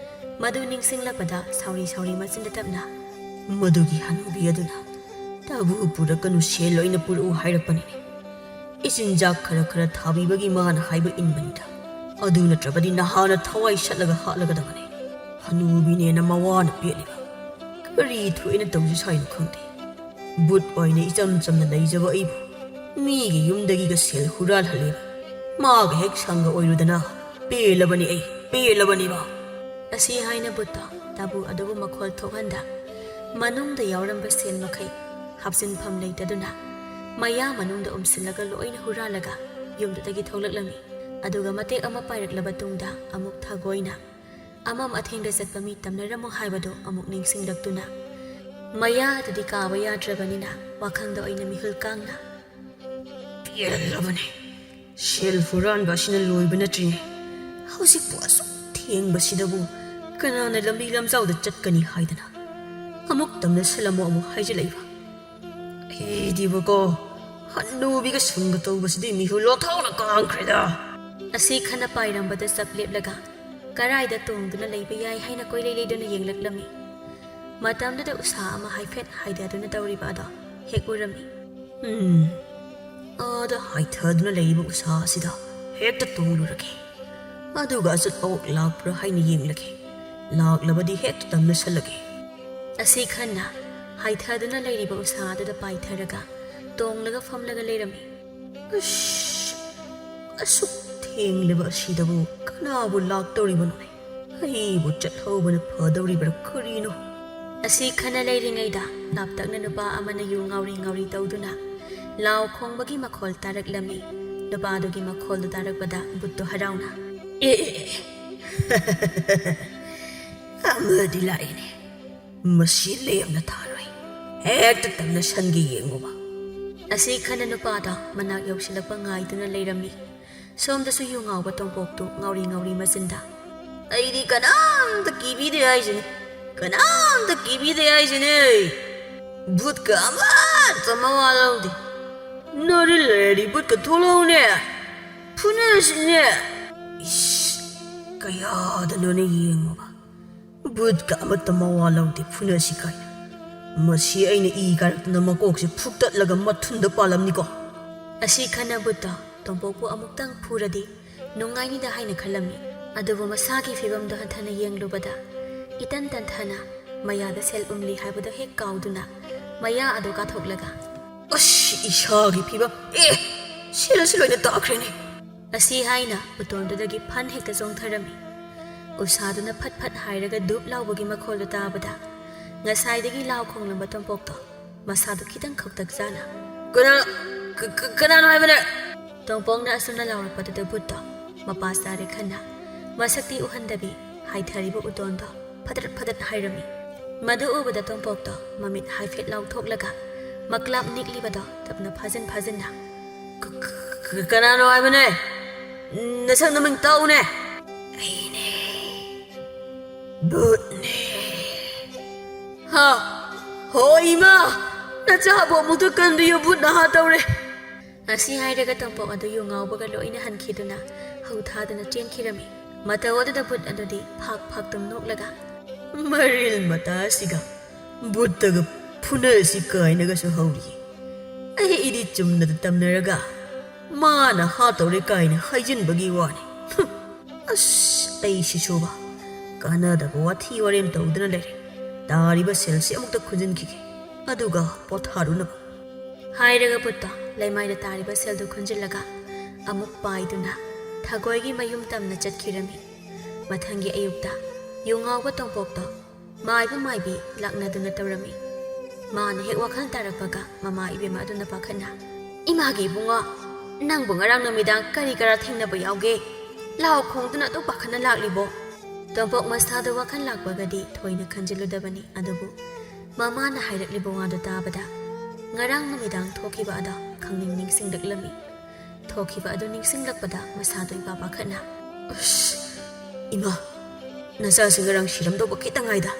ꯃꯗꯨ ꯅꯤꯡꯁꯤꯡꯂꯛꯄꯗ ꯁꯥꯎꯔꯤ ꯁꯥꯎꯔꯤ ꯃꯆꯤꯟꯗ ꯇꯞꯅ, "ꯃꯗꯨꯒꯤ ꯍꯅꯨꯕꯤ ꯑꯗꯨꯅ ꯇꯥꯕꯨ ꯄꯨꯔꯛꯀꯅꯨ, ꯁꯦꯜ ꯑꯣꯏꯅ ꯄꯨꯔꯛꯎ ꯍꯥꯏꯔꯛꯄꯅꯤꯅꯦ꯫ ꯏꯆꯤꯟꯖꯥꯛ ꯈꯔ ꯈꯔ ꯊꯥꯕꯤꯕꯒꯤ ꯃꯥꯅ ꯍꯥꯏꯕ ꯏꯟꯕꯅꯤꯗ꯫ ꯑꯗꯨ ꯅꯠꯇ꯭ꯔꯕꯗꯤ ꯅꯍꯥꯟꯅ ꯊꯋꯥꯏ ꯁꯠꯂꯒ ꯍꯥꯠꯂꯒꯗꯕꯅꯦ꯫ ꯍꯅꯨꯕꯤꯅꯦꯅ ꯃꯋꯥꯅ ꯄꯦꯠꯂꯤꯕ꯫ ꯀꯔꯤ ꯊꯣꯛꯑꯦꯅ ꯇꯧꯁꯤ ꯁꯥꯏꯅꯣ ꯈꯪꯗꯦ꯫ ꯚꯨꯠ ꯑꯣꯏꯅ ꯏꯆꯝ ꯆꯝꯅ ꯂꯩꯖꯕ ꯑꯩꯕꯨ ꯃꯤꯒꯤ ꯌꯨꯝꯗꯒꯤꯒ ꯁꯦꯜ ꯍꯨꯔꯥꯜꯍꯜꯂꯦꯕ꯫ ꯃꯥꯒ ꯍꯦꯛ ꯁꯪꯒ ꯑꯣꯏꯔꯨꯗꯅ꯫ ꯄꯦꯜꯂꯕꯅꯤ ꯑꯩ, ꯄꯦꯜꯂꯕꯅꯤꯕ"꯫ ꯑꯁꯤ ꯍꯥꯏꯅ ꯚꯨꯠꯇꯣ ꯇꯥꯕꯨ ꯑꯗꯨꯕꯨ ꯃꯈꯣꯜ ꯊꯣꯛꯍꯟꯗ ꯃꯅꯨꯡꯗ ꯌꯥꯎꯔꯝꯕ ꯁꯦꯜ ꯃꯈꯩ ꯍꯥꯞꯆꯤꯟꯐꯝ ꯂꯩꯇꯗꯨꯅ ꯃꯌꯥ ꯃꯅꯨꯡꯗ ꯎꯝꯁꯤꯜꯂꯒ ꯂꯣꯏꯅ ꯍꯨꯔꯥꯜꯂꯒ ꯌꯨꯝꯗꯨꯗꯒꯤ ꯊꯣꯛꯂꯛꯂꯝꯃꯤ꯫ ꯑꯗꯨꯒ ꯃꯇꯦꯛ ꯑꯃ ꯄꯥꯏꯔꯛꯂꯕ ꯇꯨꯡꯗ ꯑꯃꯨꯛ ꯊꯥꯒꯣꯏꯅ "ꯑꯃꯝ ꯑꯊꯦꯡꯗ ꯆꯠꯄ ꯃꯤ ꯇꯝꯅꯔꯝꯃꯨ" ꯍꯥꯏꯕꯗꯨ ꯑꯃꯨꯛ ꯅꯤꯡꯁꯤꯡꯂꯛꯇꯨꯅ, ꯃꯌꯥꯗꯨꯗꯤ ꯀꯥꯕ ꯌꯥꯗ꯭ꯔꯕꯅꯤꯅ ꯋꯥꯈꯪꯗ ꯑꯣꯏꯅ ꯃꯤꯍꯨꯜ ꯀꯥꯡꯅ, "ꯄꯦꯜꯂꯕꯅꯦ꯫ ꯁꯦꯜ ꯍꯨꯔꯥꯟꯕ ꯑꯁꯤꯅ ꯂꯣꯏꯕ ꯅꯠꯇ꯭ꯔꯤꯅꯦ꯫ ꯍꯧꯖꯤꯛꯄꯨ ꯑꯁꯨꯛ ꯊꯦꯡꯕꯁꯤꯗꯕꯨ ꯀꯅꯥꯅ ꯂꯝꯕꯤ ꯂꯝꯖꯥꯎꯗ ꯆꯠꯀꯅꯤ ꯍꯥꯏꯗꯅ ꯑꯃꯨꯛ ꯇꯝꯅ ꯁꯜꯂꯝꯃꯣ ꯑꯃꯨꯛ ꯍꯥꯏꯖꯤꯜꯂꯛꯏꯕ? ꯑꯩꯗꯤꯕꯀꯣ, ꯍꯟꯅꯨꯕꯤꯒ ꯁꯪꯒ ꯇꯧꯕꯁꯤꯗꯤ ꯃꯤꯍꯨ ꯂꯣꯊꯥꯎꯅ ꯀꯥꯡꯈ꯭ꯔꯦꯗ!" ꯑꯁꯤ ꯈꯟꯅ ꯄꯥꯏꯔꯝꯕꯗ ꯆꯞ ꯂꯦꯞꯂꯒ ꯀꯔꯥꯏꯗ ꯇꯣꯡꯗꯨꯅ ꯂꯩꯕ ꯌꯥꯏ ꯍꯥꯏꯅ ꯀꯣꯏꯂꯩ ꯂꯩꯗꯨꯅ ꯌꯦꯡꯂꯛꯂꯝꯃꯤ꯫ ꯃꯇꯝꯗꯨꯗ ꯎꯁꯥ ꯑꯃ ꯍꯥꯏꯐꯦꯠ ꯍꯥꯏꯊꯗꯨꯅ ꯇꯧꯔꯤꯕ ꯑꯗꯣ ꯍꯦꯛ ꯎꯔꯝꯃꯤ꯫ "ꯎꯝ, ꯑꯥꯗ ꯍꯥꯏꯊꯗꯨꯅ ꯂꯩꯔꯤꯕ ꯎꯁꯥ ꯑꯁꯤꯗ ꯍꯦꯛꯇ ꯇꯣꯡꯂꯨꯔꯒꯦ꯫ ꯑꯗꯨꯒ ꯑꯆꯠ ꯑꯋꯣꯛ ꯂꯥꯛꯄ꯭ꯔꯥ ꯍꯥꯏꯅ ꯌꯦꯡꯂꯒꯦ꯫ ꯂꯥꯛꯂꯕꯗꯤ ꯍꯦꯛꯇ ꯇꯝꯅꯁꯜꯂꯒꯦ꯫" ꯑꯁꯤ ꯈꯟꯅ ꯍꯥꯏꯊꯗꯨꯅ ꯂꯩꯔꯤꯕ ꯎꯁꯥ ꯑꯗꯨꯗ ꯄꯥꯏꯊꯔꯒ ꯇꯣꯡꯂꯒ ꯐꯝꯂꯒ ꯂꯩꯔꯝꯃꯤ꯫ "ꯑꯁ, ꯑꯁꯨꯛ ꯊꯦꯡꯂꯕ ꯑꯁꯤꯗꯕꯨ ꯀꯅꯥꯕꯨ ꯂꯥꯛꯇꯧꯔꯤꯕꯅꯣꯅꯦ? ꯑꯩꯕꯨ ꯆꯠꯍꯧꯕꯅ ꯐꯗꯧꯔꯤꯕ꯭ꯔꯥ ꯀꯔꯤꯅꯣ?" ꯑꯁꯤ ꯈꯟꯅ ꯂꯩꯔꯤꯉꯩꯗ ꯂꯥꯞꯇꯛꯅ ꯅꯨꯄꯥ ꯑꯃꯅ ꯌꯨ ꯉꯥꯎꯔꯤ ꯉꯥꯎꯔꯤ ꯇꯧꯗꯨꯅ ꯂꯥꯎ ꯈꯣꯡꯕꯒꯤ ꯃꯈꯣꯜ ꯇꯥꯔꯛꯂꯝꯃꯤ꯫ ꯅꯨꯄꯥꯗꯨꯒꯤ ꯃꯈꯣꯜꯗꯨ ꯇꯥꯔꯛꯄꯗ ꯕꯨꯠꯇꯣ ꯍꯔꯥꯎꯅ, "ꯑꯦ, ꯑꯦ, ꯑꯦ, ꯑꯃꯗꯤ ꯂꯥꯛꯏꯅꯦ꯫ ꯃꯁꯤ ꯂꯦꯝꯅ ꯊꯥꯔꯣꯏ꯫ ꯍꯦꯛꯇ ꯇꯝꯅ ꯁꯟꯒꯦ ꯌꯦꯡꯉꯨꯕ꯫" ꯑꯁꯤ ꯈꯟꯅ ꯅꯨꯄꯥꯗꯣ ꯃꯅꯥꯛ ꯌꯧꯁꯤꯜꯂꯛꯄ ꯉꯥꯏꯗꯨꯅ ꯂꯩꯔꯝꯃꯤ꯫ ꯁꯣꯝꯗꯁꯨ ꯌꯨ ꯉꯥꯎꯕ ꯇꯣꯝꯄꯣꯛꯇꯨ ꯉꯥꯎꯔꯤ ꯉꯥꯎꯔꯤ ꯃꯆꯤꯟꯗ, "ꯑꯩꯗꯤ ꯀꯅꯥꯝꯇ ꯀꯤꯕꯤꯗꯦ ꯍꯥꯏꯁꯤꯅꯤ, ꯀꯅꯥꯝꯇ ꯀꯤꯕꯤꯗꯦ ꯍꯥꯏꯁꯤꯅꯦ꯫ ꯕꯨꯠꯀ ꯑꯃꯠꯇ ꯃꯋꯥ ꯂꯧꯗꯦ꯫ ꯅꯔꯤꯜ ꯂꯩꯔꯗꯤ ꯕꯨꯠꯀ ꯊꯣꯛꯂꯛꯎꯅꯦ, ꯐꯨꯅꯁꯤꯅꯦ꯫" ꯏꯁ, ꯀꯌꯥꯗꯅꯣꯅꯦ ꯌꯦꯡꯉꯨꯕ꯫ ꯕꯨꯠꯀ ꯑꯃꯠꯇ ꯃꯋꯥ ꯂꯧꯗꯦ, ꯐꯨꯅꯁꯤ ꯀꯥꯏꯅ꯫ ꯃꯁꯤ ꯑꯩꯅ ꯏ ꯀꯥꯔꯛꯇꯅ ꯃꯀꯣꯛꯁꯦ ꯐꯨꯛꯇꯠꯂꯒ ꯃꯊꯨꯟꯗ ꯄꯥꯜꯂꯝꯅꯤꯀꯣ꯫ ꯑꯁꯤ ꯈꯟꯅ ꯕꯨꯠꯇꯣ ꯇꯣꯝꯄꯣꯛꯄꯨ ꯑꯃꯨꯛꯇꯪ ꯐꯨꯔꯗꯤ ꯅꯨꯡꯉꯥꯏꯅꯤꯗ ꯍꯥꯏꯅ ꯈꯜꯂꯝꯃꯤ꯫ ꯑꯗꯨꯕꯨ ꯃꯁꯥꯒꯤ ꯐꯤꯕꯝꯗꯣ ꯍꯟꯊꯅ ꯌꯦꯡꯂꯨꯕꯗ ꯏꯇꯟ ꯇꯟꯊꯅ ꯃꯌꯥꯗ ꯁꯦꯜ ꯎꯝꯂꯤ ꯍꯥꯏꯕꯗꯣ ꯍꯦꯛ ꯀꯥꯎꯗꯨꯅ ꯃꯌꯥ ꯑꯗꯨ ꯀꯥꯊꯣꯛꯂꯒ, "ꯑꯁ, ꯏꯁꯥꯒꯤ ꯐꯤꯕꯝ! ꯑꯦ, ꯁꯦꯜ ꯑꯁꯤ ꯂꯣꯏꯅ ꯇꯥꯈ꯭ꯔꯦꯅꯦ!" ꯑꯁꯤ ꯍꯥꯏꯅ ꯎꯇꯣꯟꯗꯨꯗꯒꯤ ꯐꯟ ꯍꯦꯛꯇ ꯆꯣꯡꯊꯔꯝꯃꯤ꯫ ꯎꯁꯥꯗꯨꯅ ꯐꯠ ꯐꯠ ꯍꯥꯏꯔꯒ ꯗꯨꯞ ꯂꯥꯎꯕꯒꯤ ꯃꯈꯣꯜꯗꯨ ꯇꯥꯕꯗ ꯉꯁꯥꯏꯗꯒꯤ ꯂꯥꯎ ꯈꯣꯡꯂꯝꯕ ꯇꯣꯝꯄꯣꯛꯇꯣ ꯃꯁꯥꯗꯨ ꯈꯤꯇꯪ ꯈꯧꯇꯛ ꯆꯥꯅ, "ꯀꯅꯥ, ꯀ-, ꯀ-, ꯀꯅꯥꯅꯣ ꯍꯥꯏꯕꯅꯦ?" ꯇꯣꯝꯄꯣꯛꯅ ꯑꯁꯨꯝꯅ ꯂꯥꯎꯔꯛꯄꯗꯨꯗ ꯕꯨꯠꯇꯣ ꯃꯄꯥ ꯆꯥꯔꯦ ꯈꯟꯅ ꯃꯁꯛꯇꯤ ꯎꯍꯟꯗꯕꯤ ꯍꯥꯏꯊꯔꯤꯕ ꯎꯇꯣꯟꯗꯣ ꯐꯗꯠ ꯐꯗꯠ ꯍꯥꯏꯔꯝꯃꯤ꯫ ꯃꯗꯨ ꯎꯕꯗ ꯇꯣꯝꯄꯣꯛꯇꯣ ꯃꯃꯤꯠ ꯍꯥꯏꯐꯦꯠ ꯂꯥꯎꯊꯣꯛꯂꯒ ꯃꯀ꯭ꯂꯥꯞ ꯅꯤꯛꯂꯤꯕꯗꯣ ꯇꯞꯅ ꯐꯥꯖꯤꯟ ꯐꯥꯖꯤꯟꯅ, "ꯀ-, ꯀ-, ꯀ-, ꯀꯅꯥꯅꯣ ꯍꯥꯏꯕꯅꯦ? ꯅꯁꯛ ꯅꯃꯤꯡ ꯇꯥꯛꯎꯅꯦ!" "ꯑꯩꯅꯦ, ꯚꯨꯠꯅꯦ!" "ꯍꯥ? ꯍꯣ ꯏꯃꯥ! ꯅꯆꯥꯕꯨ ꯑꯃꯨꯛꯇ ꯀꯟꯕꯤꯌꯨ, ꯚꯨꯠ ꯅꯍꯥ ꯇꯧꯔꯦ!" ꯑꯁꯤ ꯍꯥꯏꯔꯒ ꯇꯣꯝꯄꯣꯛ ꯑꯗꯨ ꯌꯨ ꯉꯥꯎꯕꯒ ꯂꯣꯏꯅ ꯍꯟꯈꯤꯗꯨꯅ ꯍꯧ ꯊꯥꯗꯅ ꯆꯦꯟꯈꯤꯔꯝꯃꯤ꯫ ꯃꯇꯧ ꯑꯗꯨꯗ ꯚꯨꯠ ꯑꯗꯨꯗꯤ ꯐꯥꯛ ꯐꯥꯛꯇꯨꯝ ꯅꯣꯛꯂꯒ, "ꯃꯔꯤꯜ ꯃꯇꯥ ꯑꯁꯤꯒ ꯚꯨꯠꯇꯒ ꯐꯨꯅꯔꯁꯤ ꯀꯥꯏꯅꯒꯁꯨ ꯍꯧꯔꯤ꯫ ꯑꯩꯗꯤ ꯆꯨꯝꯅꯗ ꯇꯝꯅꯔꯒ ꯃꯥꯅ ꯍꯥꯠꯇꯧꯔꯦ ꯀꯥꯏꯅ ꯍꯥꯏꯖꯤꯟꯕꯒꯤ ꯋꯥꯅꯤ꯫ ꯍꯨꯝ, ꯑꯁ, ꯑꯩ ꯁꯤꯁꯨꯕ ꯀꯥꯟꯅꯗꯕ ꯋꯥꯊꯤ ꯋꯥꯔꯦꯝ ꯇꯧꯗꯨꯅ ꯂꯩꯔꯦ꯫ ꯇꯥꯔꯤꯕ ꯁꯦꯜꯁꯤ ꯑꯃꯨꯛꯇ ꯈꯨꯟꯖꯤꯟꯈꯤꯒꯦ, ꯑꯗꯨꯒ ꯄꯣꯊꯥꯔꯨꯅꯕ"꯫ ꯍꯥꯏꯔꯒ ꯚꯨꯠꯇꯣ ꯂꯩꯃꯥꯏꯗ ꯇꯥꯔꯤꯕ ꯁꯦꯜꯗꯨ ꯈꯨꯟꯖꯤꯜꯂꯒ ꯑꯃꯨꯛ ꯄꯥꯏꯗꯨꯅ ꯊꯒꯣꯏꯒꯤ ꯃꯌꯨꯝ ꯇꯝꯅ ꯆꯠꯈꯤꯔꯝꯃꯤ꯫ ꯃꯊꯪꯒꯤ ꯑꯌꯨꯛꯇ ꯌꯨ ꯉꯥꯎꯕ ꯇꯣꯝꯄꯣꯛꯇꯣ ꯃꯥꯏꯕ ꯃꯥꯏꯕꯤ ꯂꯥꯛꯅꯗꯨꯅ ꯇꯧꯔꯝꯃꯤ꯫ ꯃꯥꯅ ꯍꯦꯛ ꯋꯥꯈꯜ ꯇꯥꯔꯛꯄꯒ ꯃꯃꯥ ꯏꯕꯦꯝꯃ ꯑꯗꯨꯅ ꯄꯥꯈꯠꯅ, "ꯏꯃꯥꯒꯤ ꯏꯕꯨꯡꯉꯣ, ꯅꯪꯕꯨ ꯉꯔꯥꯡ ꯅꯨꯃꯤꯗꯥꯡ ꯀꯔꯤ ꯀꯔꯥ ꯊꯦꯡꯅꯕ ꯌꯥꯎꯒꯦ? ꯂꯥꯎ ꯈꯣꯡꯗꯨꯅ ꯑꯗꯨꯛ ꯄꯥꯈꯠꯅ ꯂꯥꯛꯂꯤꯕꯣ?" ꯇꯣꯝꯄꯣꯛ ꯃꯁꯥꯗ ꯋꯥꯈꯜ ꯂꯥꯛꯄꯒꯗꯤ ꯊꯣꯏꯅ ꯈꯟꯖꯤꯜꯂꯨꯗꯕꯅꯤ, ꯑꯗꯨꯕꯨ ꯃꯃꯥꯅ ꯍꯥꯏꯔꯛꯂꯤꯕ ꯋꯥꯗꯨ ꯇꯥꯕꯗ ꯉꯔꯥꯡ ꯅꯨꯃꯤꯗꯥꯡ ꯊꯣꯛꯈꯤꯕ ꯑꯗꯣ ꯈꯪꯅꯤꯡ ꯅꯤꯡꯁꯤꯡꯂꯛꯂꯝꯃꯤ꯫ ꯊꯣꯛꯈꯤꯕ ꯑꯗꯨ ꯅꯤꯡꯁꯤꯡꯂꯛꯄꯗ ꯃꯁꯥꯗꯣ ꯏꯄꯥ ꯄꯥꯈꯠꯅ, "ꯑꯁ, ꯏꯃꯥ, ꯅꯆꯥꯁꯤ ꯉꯔꯥꯡ ꯁꯤꯔꯝꯗꯧꯕ ꯈꯤꯇꯪ ꯉꯥꯏꯗ꯫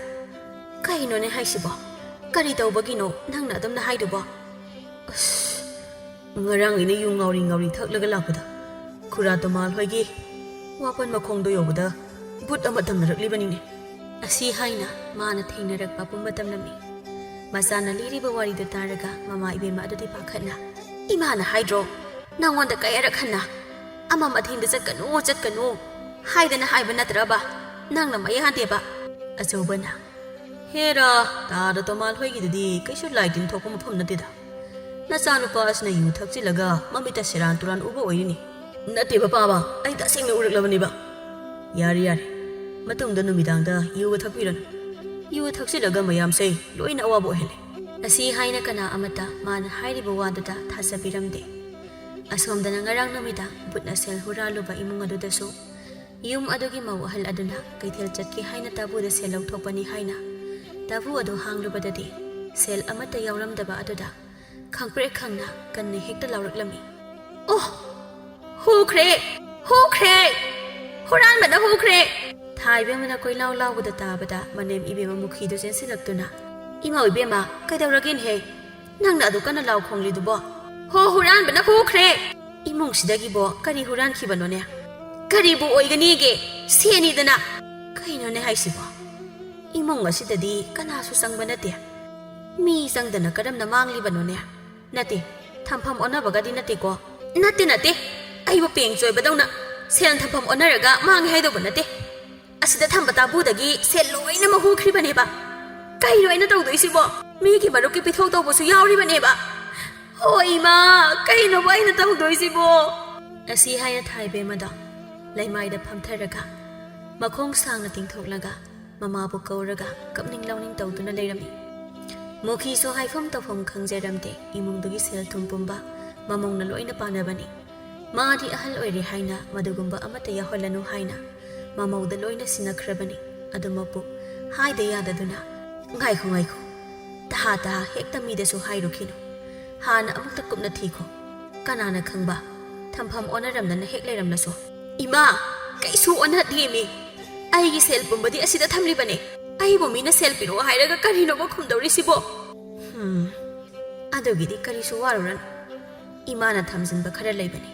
ꯀꯩꯅꯣꯅꯦ ꯍꯥꯏꯁꯤꯕꯣ? ꯀꯔꯤ ꯇꯧꯕꯒꯤꯅꯣ ꯅꯪꯅ ꯑꯗꯨꯝꯅ ꯍꯥꯏꯗꯨꯕꯣ?" "ꯑꯁ, ꯉꯔꯥꯡ ꯑꯩꯅ ꯌꯨ ꯉꯥꯎꯔꯤ ꯉꯥꯎꯔꯤ ꯊꯛꯂꯒ ꯂꯥꯛꯄꯗ ꯈꯨꯔꯥ ꯇꯣꯃꯥꯜ ꯍꯣꯏꯒꯤ ꯋꯥꯄꯟ ꯃꯈꯣꯡꯗꯣ ꯌꯧꯕꯗ ꯚꯨꯠ ꯑꯃ ꯇꯝꯅꯔꯛꯂꯤꯕꯅꯤꯅꯦ"꯫ ꯑꯁꯤ ꯍꯥꯏꯅ ꯃꯥꯅ ꯊꯦꯡꯅꯔꯛꯄ ꯄꯨꯝꯕ ꯇꯝꯂꯝꯃꯤ꯫ ꯃꯆꯥꯅ ꯂꯤꯔꯤꯕ ꯋꯥꯔꯤꯗꯨ ꯇꯥꯔꯒ ꯃꯃꯥ ꯏꯕꯦꯝꯃ ꯑꯗꯨꯗꯤ ꯄꯥꯈꯠꯅ, "ꯏꯃꯥꯅ ꯍꯥꯏꯗ꯭ꯔꯣ? ꯅꯪꯉꯣꯟꯗ ꯀꯌꯥꯔꯛ ꯍꯟꯅ ꯑꯃ ꯃꯊꯦꯡꯗ ꯆꯠꯀꯅꯨ, ꯆꯠꯀꯅꯨ ꯍꯥꯏꯗꯅ ꯍꯥꯏꯕ ꯅꯠꯇ꯭ꯔꯕ? ꯅꯪꯅ ꯃꯌꯥꯗꯦꯕ"꯫ ꯑꯆꯧꯕꯅ, "ꯍꯦꯔꯥ, ꯇꯥꯗ ꯇꯣꯃꯥꯜ ꯍꯣꯏꯒꯤꯗꯨꯗꯤ ꯀꯩꯁꯨ ꯂꯥꯏ ꯇꯤꯟ ꯊꯣꯛꯄ ꯃꯐꯝ ꯅꯠꯇꯦꯗ꯫ ꯅꯆꯥꯅꯨꯄꯥ ꯑꯁꯤꯅ ꯌꯨ ꯊꯛꯆꯤꯜꯂꯒ ꯃꯃꯤꯠꯇ ꯁꯦꯔꯥꯟ ꯇꯨꯔꯥꯟ ꯎꯕ ꯑꯣꯏꯔꯤꯅꯤ"꯫ "ꯅꯠꯇꯦꯕ ꯄꯥꯕ, ꯑꯩ ꯇꯁꯦꯡꯅ ꯎꯔꯛꯂꯕꯅꯦꯕ"꯫ "ꯌꯥꯔꯦ, ꯌꯥꯔꯦ, ꯃꯇꯨꯡꯗ ꯅꯨꯃꯤꯗꯥꯡꯗ ꯌꯨꯒ ꯊꯛꯄꯤꯔꯅꯨ꯫ ꯌꯨ ꯊꯛꯆꯤꯜꯂꯒ ꯃꯌꯥꯝꯁꯦ ꯂꯣꯏꯅ ꯑꯋꯥꯕ ꯑꯣꯏꯍꯜꯂꯦ"꯫ ꯑꯁꯤ ꯍꯥꯏꯅ ꯀꯅꯥ ꯑꯃꯠꯇ ꯃꯥꯅ ꯍꯥꯏꯔꯤꯕ ꯋꯥꯗꯨꯗ ꯊꯥꯖꯕꯤꯔꯝꯗꯦ꯫ ꯑꯁꯣꯝꯗꯅ ꯉꯔꯥꯡ ꯅꯨꯃꯤꯗꯥꯡ ꯚꯨꯠꯅ ꯁꯦꯜ ꯍꯨꯔꯥꯜꯂꯨꯕ ꯏꯃꯨꯡ ꯑꯗꯨꯗꯁꯨ ꯌꯨꯝ ꯑꯗꯨꯒꯤ ꯃꯧ ꯑꯍꯜ ꯑꯗꯨꯅ ꯀꯩꯊꯦꯜ ꯆꯠꯀꯦ ꯍꯥꯏꯅ ꯇꯥꯕꯨꯗ ꯁꯦꯜ ꯂꯧꯊꯣꯛꯄꯅꯤ ꯍꯥꯏꯅ ꯇꯥꯕꯨ ꯑꯗꯨ ꯍꯥꯡꯂꯨꯕꯗꯗꯤ ꯁꯦꯜ ꯑꯃꯠꯇ ꯌꯥꯎꯔꯝꯗꯕ ꯑꯗꯨꯗ ꯈꯪꯄ꯭ꯔꯦꯛ ꯈꯪꯅ ꯀꯟꯅ ꯍꯦꯛꯇ ꯂꯥꯎꯔꯛꯂꯝꯃꯤ꯫ "ꯑꯣ, ꯍꯨꯈ꯭ꯔꯦ! ꯍꯨꯈ꯭ꯔꯦ! ꯍꯨꯔꯥꯟꯕꯅ ꯍꯨꯈ꯭ꯔꯦ!" ꯊꯥ ꯏꯕꯦꯝꯃꯅ ꯀꯣꯏꯂꯥꯎ ꯂꯥꯎꯕꯗ ꯇꯥꯕꯗ ꯃꯅꯦꯝ ꯏꯕꯦꯝꯃ ꯃꯨꯈꯤꯗꯨ ꯆꯦꯟꯁꯤꯜꯂꯛꯇꯨꯅ, "ꯏꯃꯧ ꯏꯕꯦꯝꯃ, ꯀꯩꯗꯧꯔꯒꯦꯅꯦꯍꯦ? ꯅꯪꯅ ꯑꯗꯨ ꯀꯟꯅ ꯂꯥꯎ ꯈꯣꯡꯂꯤꯗꯨꯕꯣ?" "ꯍꯣ, ꯍꯨꯔꯥꯟꯕꯅ ꯍꯨꯈ꯭ꯔꯦ!" "ꯏꯃꯨꯡꯁꯤꯗꯒꯤꯕꯣ ꯀꯔꯤ ꯍꯨꯔꯥꯟꯈꯤꯕꯅꯣꯅꯦ? ꯀꯔꯤꯕꯨ ꯑꯣꯏꯒꯅꯤꯒꯦ? ꯁꯦꯟꯅꯤꯗꯅ!" "ꯀꯩꯅꯣꯅꯦ ꯍꯥꯏꯁꯤꯕꯣ? ꯏꯃꯨꯡ ꯑꯁꯤꯗꯗꯤ ꯀꯅꯥꯁꯨ ꯆꯪꯕ ꯅꯠꯇꯦ꯫ ꯃꯤ ꯆꯪꯗꯅ ꯀꯔꯝꯅ ꯃꯥꯡꯂꯤꯕꯅꯣꯅꯦ? ꯅꯠꯇꯦ, ꯊꯝꯐꯝ ꯑꯣꯟꯅꯕꯒꯗꯤ ꯅꯠꯇꯦꯀꯣ?" "ꯅꯠꯇꯦ, ꯅꯠꯇꯦ꯫ ꯑꯩꯕꯨ ꯄꯦꯡ ꯆꯣꯏꯕꯗꯧꯅ ꯁꯦꯜ ꯊꯝꯐꯝ ꯑꯣꯟꯅꯔꯒ ꯃꯥꯡꯉꯦ ꯍꯥꯏꯗꯧꯕ ꯅꯠꯇꯦ꯫ ꯑꯁꯤꯗ ꯊꯝꯕ ꯇꯥꯕꯨꯗꯒꯤ ꯁꯦꯜ ꯂꯣꯏꯅꯃꯛ ꯍꯨꯈ꯭ꯔꯤꯕꯅꯦꯕ꯫ ꯀꯩꯅꯣ ꯑꯩꯅ ꯇꯧꯗꯣꯏꯁꯤꯕꯣ? ꯃꯤꯒꯤ ꯃꯔꯨꯞꯀꯤ ꯄꯤꯊꯣꯛ ꯇꯧꯕꯁꯨ ꯌꯥꯎꯔꯤꯕꯅꯦꯕ꯫ ꯍꯣ ꯏꯃꯥ, ꯀꯩꯅꯣꯕ ꯑꯩꯅ ꯇꯧꯗꯣꯏꯁꯤꯕꯣ?" ꯑꯁꯤ ꯍꯥꯏꯅ ꯊꯥ ꯏꯕꯦꯝꯃꯗꯣ ꯂꯩꯃꯥꯏꯗ ꯐꯝꯊꯔꯒ, ꯃꯈꯣꯡ ꯁꯥꯡꯅ ꯇꯤꯡꯊꯣꯛꯂꯒ, ꯃꯃꯥꯕꯨ ꯀꯧꯔꯒ ꯀꯞꯅꯤꯡ ꯂꯥꯎꯅꯤꯡ ꯇꯧꯗꯨꯅ ꯂꯩꯔꯝꯃꯤ꯫ ꯃꯨꯈꯤꯁꯨ ꯍꯥꯏꯐꯝ ꯇꯧꯐꯝ ꯈꯪꯖꯔꯝꯗꯦ꯫ ꯏꯃꯨꯡꯗꯨꯒꯤ ꯁꯦꯜ ꯊꯨꯝ ꯄꯨꯝꯕ ꯃꯃꯧꯅ ꯂꯣꯏꯅ ꯄꯥꯅꯕꯅꯤ꯫ ꯃꯥꯗꯤ ꯑꯍꯜ ꯑꯣꯏꯔꯦ ꯍꯥꯏꯅ ꯃꯗꯨꯒꯨꯝꯕ ꯑꯃꯠꯇ ꯌꯥꯎꯍꯜꯂꯅꯨ ꯍꯥꯏꯅ ꯃꯃꯧꯗ ꯂꯣꯏꯅ ꯁꯤꯟꯅꯈ꯭ꯔꯕꯅꯤ꯫ ꯑꯗꯨꯃꯛꯄꯨ ꯍꯥꯏꯗ ꯌꯥꯗꯗꯨꯅ, "ꯉꯥꯏꯈꯣ, ꯉꯥꯏꯈꯣ, ꯇꯍꯥ ꯇꯍꯥ ꯍꯦꯛꯇ ꯃꯤꯗꯁꯨ ꯍꯥꯏꯔꯨꯈꯤꯅꯨ꯫ ꯍꯥꯟꯅ ꯑꯃꯨꯛꯇ ꯀꯨꯞꯅ ꯊꯤꯈꯣ꯫ ꯀꯅꯥꯅ ꯈꯪꯕ, ꯊꯝꯐꯝ ꯑꯣꯟꯅꯔꯝꯗꯅ ꯍꯦꯛ ꯂꯩꯔꯝꯂꯁꯨ?" "ꯏꯃꯥ, ꯀꯩꯁꯨ ꯑꯣꯟꯅꯗꯦꯃꯤ꯫ ꯑꯩꯒꯤ ꯁꯦꯜ ꯄꯨꯝꯕꯗꯤ ꯑꯁꯤꯗ ꯊꯝꯂꯤꯕꯅꯦ꯫ ꯑꯩꯕꯨ ꯃꯤꯅ ꯁꯦꯜ ꯄꯤꯔꯛꯑꯣ ꯍꯥꯏꯔꯒ ꯀꯔꯤꯅꯣꯕ ꯈꯨꯝꯗꯧꯔꯤꯁꯤꯕꯣ?" "ꯍꯝ, ꯑꯗꯨꯒꯤꯗꯤ ꯀꯔꯤꯁꯨ ꯋꯥꯔꯨꯔꯅꯨ꯫ ꯏꯃꯥꯅ ꯊꯝꯖꯤꯟꯕ ꯈꯔ ꯂꯩꯕꯅꯦ,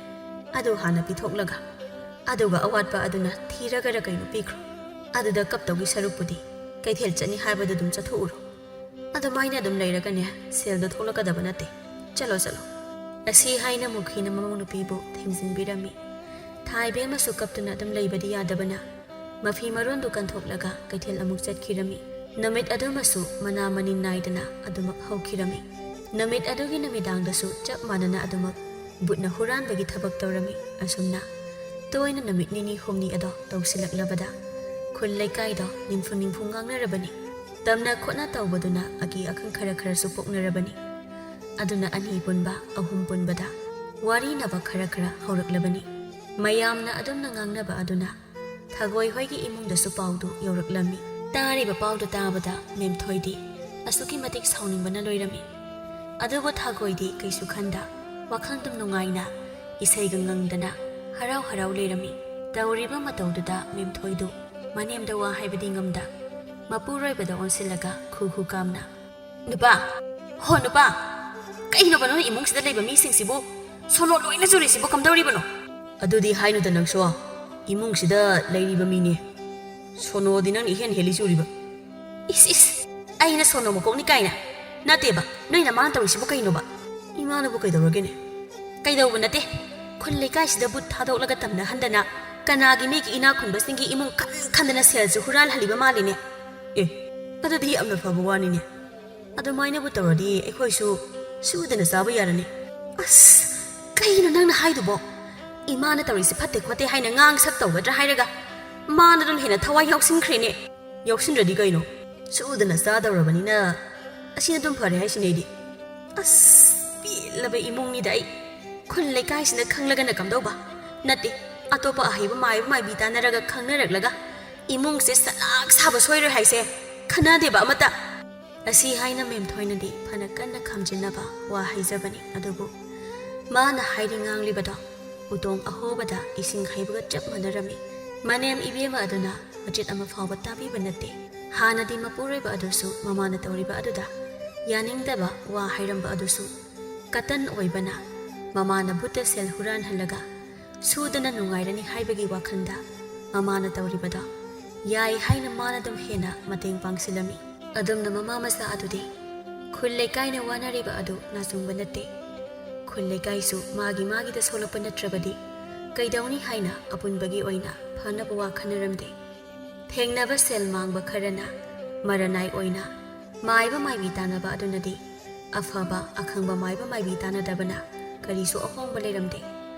ꯑꯗꯨ ꯍꯥꯟꯅ ꯄꯤꯊꯣꯛꯂꯒ, ꯑꯗꯨꯒ ꯑꯋꯥꯠꯄ ꯑꯗꯨꯅ ꯊꯤꯔꯒꯔ ꯀꯩꯅꯣ ꯄꯤꯈ꯭ꯔꯣ꯫ ꯑꯗꯨꯗ ꯀꯞꯇꯧꯒꯤ ꯁꯔꯨꯛꯄꯨꯗꯤ ꯀꯩꯊꯦꯜ ꯆꯠꯅꯤ ꯍꯥꯏꯕꯗꯨ ꯑꯗꯨꯝ ꯆꯠꯊꯣꯛꯎꯔꯣ꯫ ꯑꯗꯨꯃꯥꯏꯅ ꯑꯗꯨꯝ ꯂꯩꯔꯒꯅꯦ, ꯁꯦꯜꯗꯣ ꯊꯣꯛꯂꯛꯀꯗꯕ ꯅꯠꯇꯦ꯫ ꯆꯠꯂꯣ, ꯆꯠꯂꯣ꯫" ꯑꯁꯤ ꯍꯥꯏꯅ ꯃꯨꯈꯤꯅ ꯃꯃꯧ ꯅꯨꯄꯤꯕꯨ ꯊꯦꯝꯖꯤꯟꯕꯤꯔꯝꯃꯤ꯫ ꯊꯥ ꯏꯕꯦꯝꯃꯁꯨ ꯀꯞꯇꯨꯅ ꯑꯗꯨꯝ ꯂꯩꯕꯗꯤ ꯌꯥꯗꯕꯅ, ꯃꯐꯤ ꯃꯔꯣꯟꯗꯨ ꯀꯟꯊꯣꯛꯂꯒ ꯀꯩꯊꯦꯜ ꯑꯃꯨꯛ ꯆꯠꯈꯤꯔꯝꯃꯤ꯫ ꯅꯨꯃꯤꯠ ꯑꯗꯨꯃꯁꯨ ꯃꯅꯥ ꯃꯅꯤꯟ ꯅꯥꯏꯗꯅ ꯑꯗꯨꯃꯛ ꯍꯧꯈꯤꯔꯝꯃꯤ꯫ ꯅꯨꯃꯤꯠ ꯑꯗꯨꯒꯤ ꯅꯨꯃꯤꯗꯥꯡꯗꯁꯨ ꯆꯞ ꯃꯥꯟꯅꯅ ꯑꯗꯨꯃꯛ ꯕꯨꯠꯅ ꯍꯨꯔꯥꯟꯕꯒꯤ ꯊꯕꯛ ꯇꯧꯔꯝꯃꯤ꯫ ꯑꯁꯨꯝꯅ ꯇꯣꯏꯅ ꯅꯨꯃꯤꯠ ꯅꯤꯅꯤ ꯍꯨꯝꯅꯤ ꯑꯗꯣ ꯇꯧꯁꯤꯜꯂꯛꯂꯕꯗ ꯈꯨꯜ ꯂꯩꯀꯥꯏꯗꯣ ꯅꯤꯝꯐꯨ ꯅꯤꯝꯐꯨ ꯉꯥꯡꯅꯔꯕꯅꯤ꯫ ꯇꯝꯅ ꯈꯣꯠꯅ ꯇꯧꯕꯗꯨꯅ ꯑꯀꯤ ꯑꯈꯪ ꯈꯔ ꯈꯔꯁꯨ ꯄꯣꯛꯅꯔꯕꯅꯤ꯫ ꯑꯗꯨꯅ ꯑꯅꯤ ꯄꯨꯟꯕ, ꯑꯍꯨꯝ ꯄꯨꯟꯕꯗ ꯋꯥꯔꯤꯅꯕ ꯈꯔ ꯈꯔ ꯍꯧꯔꯛꯂꯕꯅꯤ꯫ ꯃꯌꯥꯝꯅ ꯑꯗꯨꯝꯅ ꯉꯥꯡꯅꯕ ꯑꯗꯨꯅ ꯊꯥꯒꯣꯏ ꯍꯣꯏꯒꯤ ꯏꯃꯨꯡꯗꯁꯨ ꯄꯥꯎꯗꯨ ꯌꯧꯔꯛꯂꯝꯃꯤ꯫ ꯇꯥꯔꯤꯕ ꯄꯥꯎꯗꯨ ꯇꯥꯕꯗ ꯃꯦꯝꯊꯣꯏꯗꯤ ꯑꯁꯨꯛꯀꯤ ꯃꯇꯤꯛ ꯁꯥꯎꯅꯤꯡꯕꯅ ꯂꯣꯏꯔꯝꯃꯤ꯫ ꯑꯗꯨꯕꯨ ꯊꯥꯒꯣꯏꯗꯤ ꯀꯩꯁꯨ ꯈꯟꯗ, ꯋꯥꯈꯜꯗꯨꯝ ꯅꯨꯡꯉꯥꯏꯅ, ꯏꯁꯩꯒ ꯉꯪꯗꯅ, ꯍꯔꯥꯎ ꯍꯔꯥꯎ ꯂꯩꯔꯝꯃꯤ꯫ ꯇꯧꯔꯤꯕ ꯃꯇꯧꯗꯨꯗ ꯃꯦꯝꯊꯣꯏꯗꯨ ꯃꯅꯦꯝꯗ ꯋꯥ ꯍꯥꯏꯕꯗꯤ ꯉꯝꯗ, ꯃꯄꯨꯔꯣꯏꯕꯗ ꯑꯣꯟꯁꯤꯜꯂꯒ ꯈꯨ ꯈꯨ ꯀꯥꯝꯅ, "ꯅꯨꯄꯥ! ꯍꯣ ꯅꯨꯄꯥ! ꯀꯩꯅꯣꯕ ꯅꯣꯏ ꯏꯃꯨꯡꯁꯤꯗ ꯂꯩꯕ ꯃꯤꯁꯤꯡꯁꯤꯕꯨ? ꯁꯣꯅꯣ ꯂꯣꯏꯅ ꯆꯨꯔꯤꯁꯤꯕꯨ ꯀꯝꯗꯧꯔꯤꯕꯅꯣ?" "ꯑꯗꯨꯗꯤ ꯍꯥꯏꯅꯨꯗ ꯅꯪꯁꯨ, ꯏꯃꯨꯡꯁꯤꯗ ꯂꯩꯔꯤꯕ ꯃꯤꯅꯤ꯫ ꯁꯣꯅꯣꯗꯤ ꯅꯪꯅ ꯏꯍꯦꯟ ꯍꯦꯜꯂꯤ ꯆꯨꯔꯤꯕ꯫" "ꯏꯁ ꯏꯁ, ꯑꯩꯅ ꯁꯣꯅꯣ ꯃꯀꯣꯛꯅꯤ ꯀꯥꯏꯅ꯫ ꯅꯠꯇꯦꯕ, ꯅꯣꯏ ꯅꯃꯥꯅ ꯇꯧꯔꯤꯁꯤꯕꯨ ꯀꯩꯅꯣꯕ?" "ꯏꯃꯥꯅꯕꯨ ꯀꯩꯗꯧꯔꯒꯦꯅꯦ?" "ꯀꯩꯗꯧꯕ ꯅꯠꯇꯦ, ꯈꯨꯜ ꯂꯩꯀꯥꯏꯁꯤꯗ ꯕꯨꯠ ꯊꯥꯗꯣꯛꯂꯒ ꯇꯝꯅꯍꯟꯗꯅ ꯀꯅꯥꯒꯤ ꯃꯤꯒꯤ ꯏꯅꯥꯛ ꯈꯨꯟꯕꯁꯤꯡꯒꯤ ꯏꯃꯨꯡ ꯈꯟ ꯈꯟꯗꯅ ꯁꯦꯜꯁꯨ ꯍꯨꯔꯥꯟꯍꯜꯂꯤꯕ ꯃꯥꯜꯂꯤꯅꯦ꯫" "ꯑꯦ, ꯑꯗꯨꯗꯤ ꯌꯥꯝꯅ ꯐꯕ ꯋꯥꯅꯤꯅꯦ꯫ ꯑꯗꯨꯃꯥꯏꯅꯕꯨ ꯇꯧꯔꯗꯤ ꯑꯩꯈꯣꯏꯁꯨ ꯁꯨꯗꯅ ꯆꯥꯕ ꯌꯥꯔꯅꯤ꯫" "ꯑꯁ, ꯀꯩꯅꯣ ꯅꯪꯅ ꯍꯥꯏꯗꯨꯕꯣ? ꯏꯃꯥꯅ ꯇꯧꯔꯤꯁꯦ ꯐꯠꯇꯦ ꯈꯣꯠꯇꯦ ꯍꯥꯏꯅ ꯉꯥꯡ ꯁꯛ ꯇꯧꯒꯗ꯭ꯔꯥ ꯍꯥꯏꯔꯒ ꯃꯥꯅꯗꯨꯅ ꯍꯦꯟꯅ ꯊꯋꯥꯏ ꯌꯥꯎꯁꯤꯟꯈ꯭ꯔꯦꯅꯦ꯫" "ꯌꯥꯎꯁꯤꯟꯗ꯭ꯔꯗꯤ ꯀꯩꯅꯣ? ꯁꯨꯗꯅ ꯆꯥꯗꯧꯔꯕꯅꯤꯅ ꯑꯁꯤꯅ ꯑꯗꯨꯝ ꯐꯔꯦ ꯍꯥꯏꯁꯤꯅꯦ ꯑꯩꯗꯤ꯫" "ꯑꯁ, ꯄꯦꯜꯂꯕ ꯏꯃꯨꯡꯅꯤꯗ ꯑꯩ꯫ ꯈꯨꯜ ꯂꯩꯀꯥꯏꯁꯤꯅ ꯈꯪꯂꯒꯅ ꯀꯝꯗꯧꯕ? ꯅꯠꯇꯦ, ꯑꯇꯣꯞꯄ ꯑꯍꯩꯕ ꯃꯥꯏꯕ ꯃꯥꯏꯕꯤ ꯇꯥꯟꯅꯔꯒ ꯈꯪꯅꯔꯛꯂꯒ ꯏꯃꯨꯡꯁꯦ ꯁꯂꯥꯛ ꯁꯥꯕ ꯁꯣꯏꯔꯣꯏ ꯍꯥꯏꯁꯦ ꯈꯟꯅꯗꯦꯕ ꯑꯃꯠꯇ꯫" ꯑꯁꯤ ꯍꯥꯏꯅ ꯃꯦꯝꯊꯣꯏꯅꯗꯤ ꯐꯅ ꯀꯟꯅ ꯈꯥꯝꯖꯤꯟꯅꯕ ꯋꯥ ꯍꯥꯏꯖꯕꯅꯤ, ꯑꯗꯨꯕꯨ ꯃꯥꯅ ꯍꯥꯏꯔꯤ ꯉꯥꯡꯂꯤꯕꯗꯣ ꯎꯇꯣꯡ ꯑꯍꯣꯕꯗ ꯏꯁꯤꯡ ꯍꯩꯕꯒ ꯆꯞ ꯃꯥꯟꯅꯔꯝꯃꯤ꯫ ꯃꯅꯦꯝ ꯏꯕꯦꯝꯃ ꯑꯗꯨꯅ ꯃꯆꯦꯠ ꯑꯃ ꯐꯥꯎꯕ ꯇꯥꯕꯤꯕ ꯅꯠꯇꯦ꯫ ꯍꯥꯟꯅꯗꯤ ꯃꯄꯨꯔꯣꯏꯕ ꯑꯗꯨꯁꯨ ꯃꯃꯥꯅ ꯇꯧꯔꯤꯕ ꯑꯗꯨꯗ ꯌꯥꯅꯤꯡꯗꯕ ꯋꯥ ꯍꯥꯏꯔꯝꯕ ꯑꯗꯨꯁꯨ ꯀꯇꯟ ꯑꯣꯏꯕꯅ ꯃꯃꯥꯅ ꯕꯨꯠꯇ ꯁꯦꯜ ꯍꯨꯔꯥꯟꯍꯜꯂꯒ ꯁꯨꯗꯅ ꯅꯨꯡꯉꯥꯏꯔꯅꯤ ꯍꯥꯏꯕꯒꯤ ꯋꯥꯈꯜꯗ ꯃꯃꯥꯅ ꯇꯧꯔꯤꯕꯗꯣ ꯌꯥꯏ ꯍꯥꯏꯅ ꯃꯥꯅ ꯑꯗꯨꯝ ꯍꯦꯟꯅ ꯃꯇꯦꯡ ꯄꯥꯡꯁꯤꯜꯂꯝꯃꯤ꯫ ꯑꯗꯨꯝꯅ ꯃꯃꯥ ꯃꯆꯥ ꯑꯗꯨꯗꯤ ꯈꯨꯜ ꯂꯩꯀꯥꯏꯅ ꯋꯥꯅꯔꯤꯕ ꯑꯗꯨ ꯅꯥꯆꯨꯡꯕ ꯅꯠꯇꯦ꯫ ꯈꯨꯜ ꯂꯩꯀꯥꯏꯁꯨ ꯃꯥꯒꯤ ꯃꯥꯒꯤꯗ ꯁꯣꯛꯂꯛꯄ ꯅꯠꯇ꯭ꯔꯕꯗꯤ ꯀꯩꯗꯧꯅꯤ ꯍꯥꯏꯅ ꯑꯄꯨꯟꯕꯒꯤ ꯑꯣꯏꯅ ꯐꯅꯕ ꯋꯥ ꯈꯟꯅꯔꯝꯗꯦ꯫ ꯊꯦꯡꯅꯕ ꯁꯦꯜ ꯃꯥꯡꯕ ꯈꯔꯅ ꯃꯔꯅꯥꯏ ꯑꯣꯏꯅ ꯃꯥꯏꯕ ꯃꯥꯏꯕꯤ ꯇꯥꯟꯅꯕ ꯑꯗꯨꯅꯗꯤ ꯑꯐꯕ ꯑꯈꯪꯕ ꯃꯥꯏꯕ ꯃꯥꯏꯕꯤ ꯇꯥꯟꯅꯗꯕꯅ ꯀꯔꯤꯁꯨ ꯑꯍꯣꯡꯕ ꯂꯩꯔꯝꯗꯦ꯫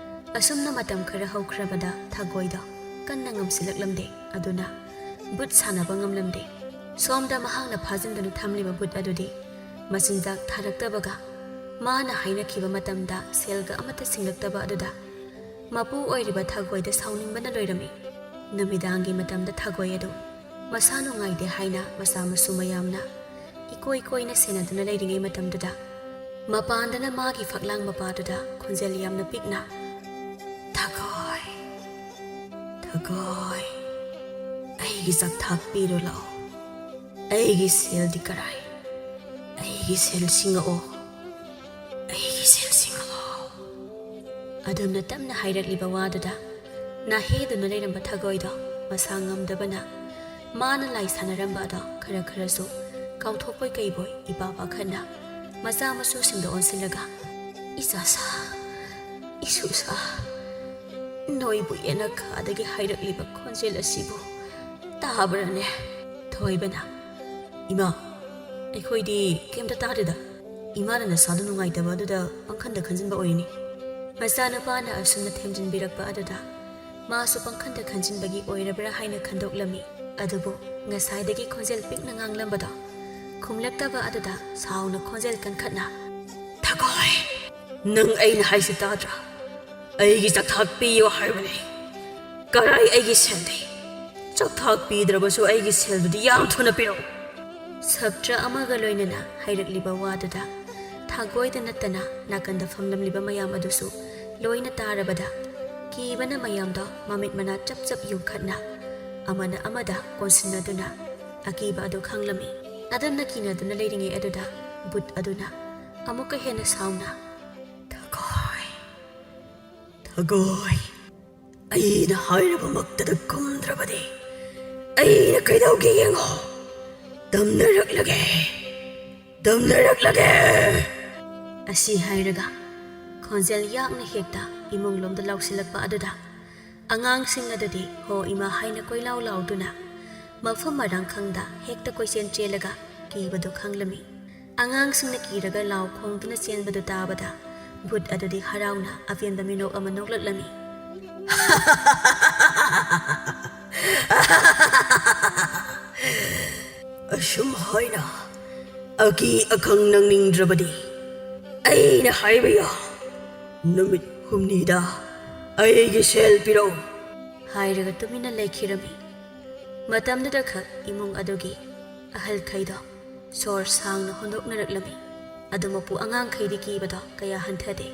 ꯑꯁꯨꯝꯅ ꯃꯇꯝ ꯈꯔ ꯍꯧꯈ꯭ꯔꯕꯗ ꯊꯥꯒꯣꯏꯗꯣ ꯀꯟꯅ ꯉꯝꯁꯤꯜꯂꯛꯂꯝꯗꯦ꯫ ꯑꯗꯨꯅ ꯕꯨꯠ ꯁꯥꯟꯅꯕ ꯉꯝꯂꯝꯗꯦ꯫ ꯁꯣꯝꯗ ꯃꯍꯥꯛꯅ ꯐꯥꯖꯤꯟꯗꯨꯅ ꯊꯝꯂꯤꯕ ꯕꯨꯠ ꯑꯗꯨꯗꯤ ꯃꯆꯤꯟꯖꯥꯛ ꯊꯥꯔꯛꯇꯕꯒ ꯃꯥꯅ ꯍꯥꯏꯅꯈꯤꯕ ꯃꯇꯝꯗ ꯁꯦꯜꯒ ꯑꯃꯠꯇ ꯁꯤꯡꯂꯛꯇꯕ ꯑꯗꯨꯗ ꯃꯄꯨ ꯑꯣꯏꯔꯤꯕ ꯊꯥꯒꯣꯏꯗ ꯁꯥꯎꯅꯤꯡꯕꯅ ꯂꯣꯏꯔꯝꯃꯤ꯫ ꯅꯨꯃꯤꯗꯥꯡꯒꯤ ꯃꯇꯝꯗ ꯊꯥꯒꯣꯏ ꯑꯗꯨ ꯃꯁꯥ ꯅꯨꯡꯉꯥꯏꯇꯦ ꯍꯥꯏꯅ ꯃꯆꯥ ꯃꯁꯨ ꯃꯌꯥꯝꯅ ꯏꯀꯣꯏ ꯀꯣꯏꯅ ꯁꯦꯟꯅꯗꯨꯅ ꯂꯩꯔꯤꯉꯩ ꯃꯇꯝꯗꯨꯗ, ꯃꯄꯥꯟꯗꯅ ꯃꯥꯒꯤ ꯐꯛꯂꯥꯡ ꯃꯄꯥꯗꯨꯗ ꯈꯣꯟꯖꯦꯜ ꯌꯥꯝꯅ ꯄꯤꯛꯅ, "ꯊꯒꯣꯏ, ꯊꯒꯣꯏ, ꯑꯩꯒꯤ ꯆꯥꯛꯊꯥꯛ ꯄꯤꯔꯣ ꯂꯥꯛꯑꯣ꯫ ꯑꯩꯒꯤ ꯁꯦꯜꯗꯤ ꯀꯔꯥꯏ? ꯑꯩꯒꯤ ꯁꯦꯜ ꯁꯤꯡꯉꯛꯑꯣ, ꯑꯩꯒꯤ ꯁꯦꯜ ꯁꯤꯡꯉꯛꯑꯣ"꯫ ꯑꯗꯨꯝꯅ ꯇꯞꯅ ꯍꯥꯏꯔꯛꯂꯤꯕ ꯋꯥꯗꯨꯗ ꯅꯥꯍꯦꯗꯨꯅ ꯂꯩꯔꯝꯕ ꯊꯒꯣꯏꯗꯣ ꯃꯁꯥ ꯉꯝꯗꯕꯅ, ꯃꯥꯅ ꯂꯥꯏ ꯁꯥꯟꯅꯔꯝꯕ ꯑꯗꯣ ꯈꯔ ꯈꯔꯁꯨ ꯀꯥꯎꯊꯣꯛꯄꯣꯏ ꯀꯩꯕꯣꯏ ꯏꯄꯥ ꯄꯥꯈꯠꯅ ꯃꯆꯥ ꯃꯁꯨꯁꯤꯡꯗ ꯑꯣꯟꯁꯤꯜꯂꯒ, "ꯏꯆꯥꯁꯥ, ꯏꯁꯨꯁꯥ, ꯅꯣꯏꯕꯨ ꯌꯦꯅꯈꯥꯗꯒꯤ ꯍꯥꯏꯔꯛꯂꯤꯕ ꯈꯣꯟꯖꯦꯜ ꯑꯁꯤꯕꯨ ꯇꯥꯕ꯭ꯔꯅꯦ?" ꯊꯣꯏꯕꯅ, "ꯏꯃꯥ, ꯑꯩꯈꯣꯏꯗꯤ ꯀꯩꯝꯇ ꯇꯥꯗꯦꯗ꯫ ꯏꯃꯥꯅ ꯅꯁꯥꯗꯨ ꯅꯨꯡꯉꯥꯏꯇꯕ ꯑꯗꯨꯗ ꯄꯪꯈꯟꯗ ꯈꯟꯖꯤꯟꯕ ꯑꯣꯏꯅꯤ"꯫ ꯃꯆꯥꯅꯨꯄꯥꯅ ꯑꯁꯨꯝꯅ ꯊꯦꯝꯖꯤꯟꯕꯤꯔꯛꯄ ꯑꯗꯨꯗ ꯃꯥꯁꯨ ꯄꯪꯈꯟꯗ ꯈꯟꯖꯤꯟꯕꯒꯤ ꯑꯣꯏꯔꯕ꯭ꯔꯥ ꯍꯥꯏꯅ ꯈꯟꯗꯣꯛꯂꯝꯃꯤ꯫ ꯑꯗꯨꯕꯨ ꯉꯁꯥꯏꯗꯒꯤ ꯈꯣꯟꯖꯦꯜ ꯄꯤꯛꯅ ꯉꯥꯡꯂꯝꯕꯗꯣ ꯈꯨꯝꯂꯛꯇꯕ ꯑꯗꯨꯗ ꯁꯥꯎꯅ ꯈꯣꯟꯖꯦꯜ ꯀꯟꯈꯠꯅ, "ꯊꯒꯣꯏ, ꯅꯪ ꯑꯩꯅ ꯍꯥꯏꯁꯤ ꯇꯥꯗ꯭ꯔꯥ? ꯑꯩꯒꯤ ꯆꯥꯛꯊꯥꯛ ꯄꯤꯌꯣ ꯍꯥꯏꯕꯅꯦ꯫ ꯀꯔꯥꯏ ꯑꯩꯒꯤ ꯁꯦꯜꯗꯤ? ꯆꯥꯛꯊꯥꯛ ꯄꯤꯗ꯭ꯔꯕꯁꯨ ꯑꯩꯒꯤ ꯁꯦꯜꯗꯨꯗꯤ ꯌꯥꯝ ꯊꯨꯅ ꯄꯤꯔꯛꯎ"꯫ ꯁꯞꯇ꯭ꯔ ꯑꯃꯒ ꯂꯣꯏꯅꯅ ꯍꯥꯏꯔꯛꯂꯤꯕ ꯋꯥꯗꯨꯗ ꯊꯒꯣꯏꯗ ꯅꯠꯇꯅ ꯅꯥꯀꯟꯗ ꯐꯝꯂꯝꯂꯤꯕ ꯃꯌꯥꯝ ꯑꯗꯨꯁꯨ ꯂꯣꯏꯅ ꯇꯥꯔꯕꯗ, ꯀꯤꯕꯅ ꯃꯌꯥꯝꯗꯣ ꯃꯃꯤꯠ ꯃꯅꯥ ꯆꯞ ꯆꯞ ꯌꯨꯡꯈꯠꯅ ꯑꯃꯅ ꯑꯃꯗ ꯀꯣꯟꯁꯤꯟꯅꯗꯨꯅ ꯑꯀꯤꯕ ꯑꯗꯨ ꯈꯪꯂꯝꯃꯤ꯫ ꯑꯗꯨꯝꯅ ꯀꯤꯅꯗꯨꯅ ꯂꯩꯔꯤꯉꯩ ꯑꯗꯨꯗ ꯚꯨꯠ ꯑꯗꯨꯅ ꯑꯃꯨꯛꯀ ꯍꯦꯟꯅ ꯁꯥꯎꯅ, "ꯊꯒꯣꯏ, ꯊꯒꯣꯏ, ꯑꯩꯅ ꯍꯥꯏꯔꯕꯃꯛꯇꯗ ꯈꯨꯝꯗ꯭ꯔꯕꯗꯤ ꯑꯩꯅ ꯀꯩꯗꯧꯒꯦ ꯌꯦꯡꯉꯣ꯫ ꯇꯝꯅꯔꯛꯂꯒꯦ, ꯇꯝꯅꯔꯛꯂꯒꯦ"꯫ ꯑꯁꯤ ꯍꯥꯏꯔꯒ ꯈꯣꯟꯖꯦꯜ ꯌꯥꯛꯅ ꯍꯦꯛꯇ ꯏꯃꯨꯡꯂꯣꯝꯗ ꯂꯥꯎꯁꯤꯜꯂꯛꯄ ꯑꯗꯨꯗ ꯑꯉꯥꯡꯁꯤꯡ ꯑꯗꯨꯗꯤ ꯍꯣ ꯏꯃꯥ ꯍꯥꯏꯅ ꯀꯣꯏꯂꯥꯎ ꯂꯥꯎꯗꯨꯅ ꯃꯐꯝ ꯃꯔꯥꯡ ꯈꯪꯗ ꯍꯦꯛꯇ ꯀꯣꯏꯆꯦꯟ ꯆꯦꯜꯂꯒ ꯀꯤꯕꯗꯨ ꯈꯪꯂꯝꯃꯤ꯫ ꯑꯉꯥꯡꯁꯤꯡꯅ ꯀꯤꯔꯒ ꯂꯥꯎ ꯈꯣꯡꯗꯨꯅ ꯆꯦꯟꯕꯗꯨ ꯇꯥꯕꯗ ꯚꯨꯠ ꯑꯗꯨꯗꯤ ꯍꯔꯥꯎꯅ ꯑꯄꯦꯟꯕ ꯃꯤꯅꯣꯛ ꯑꯃ ꯅꯣꯛꯂꯛꯂꯝꯃꯤ꯫ "ꯑꯁꯨꯝ ꯍꯥꯏꯅ ꯑꯀꯤ ꯑꯈꯪ ꯅꯪꯅꯤꯡꯗ꯭ꯔꯕꯗꯤ ꯑꯩꯅ ꯍꯥꯏꯕ ꯌꯥ, ꯅꯨꯃꯤꯠ ꯍꯨꯝꯅꯤꯗ ꯑꯩꯒꯤ ꯁꯦꯜ ꯄꯤꯔꯛꯎ" ꯍꯥꯏꯔꯒ ꯇꯨꯃꯤꯟꯅ ꯂꯩꯈꯤꯔꯝꯃꯤ꯫ ꯃꯇꯝꯗꯨꯗ ꯈꯛ ꯏꯃꯨꯡ ꯑꯗꯨꯒꯤ ꯑꯍꯜꯈꯩꯗꯣ ꯁꯣꯔ ꯁꯥꯡꯅ ꯍꯣꯟꯗꯣꯛꯅꯔꯛꯂꯝꯃꯤ꯫ ꯑꯗꯨ ꯃꯄꯨ ꯑꯉꯥꯡꯈꯩꯗꯤ ꯀꯤꯕꯗꯣ ꯀꯌꯥ ꯍꯟꯊꯗꯦ꯫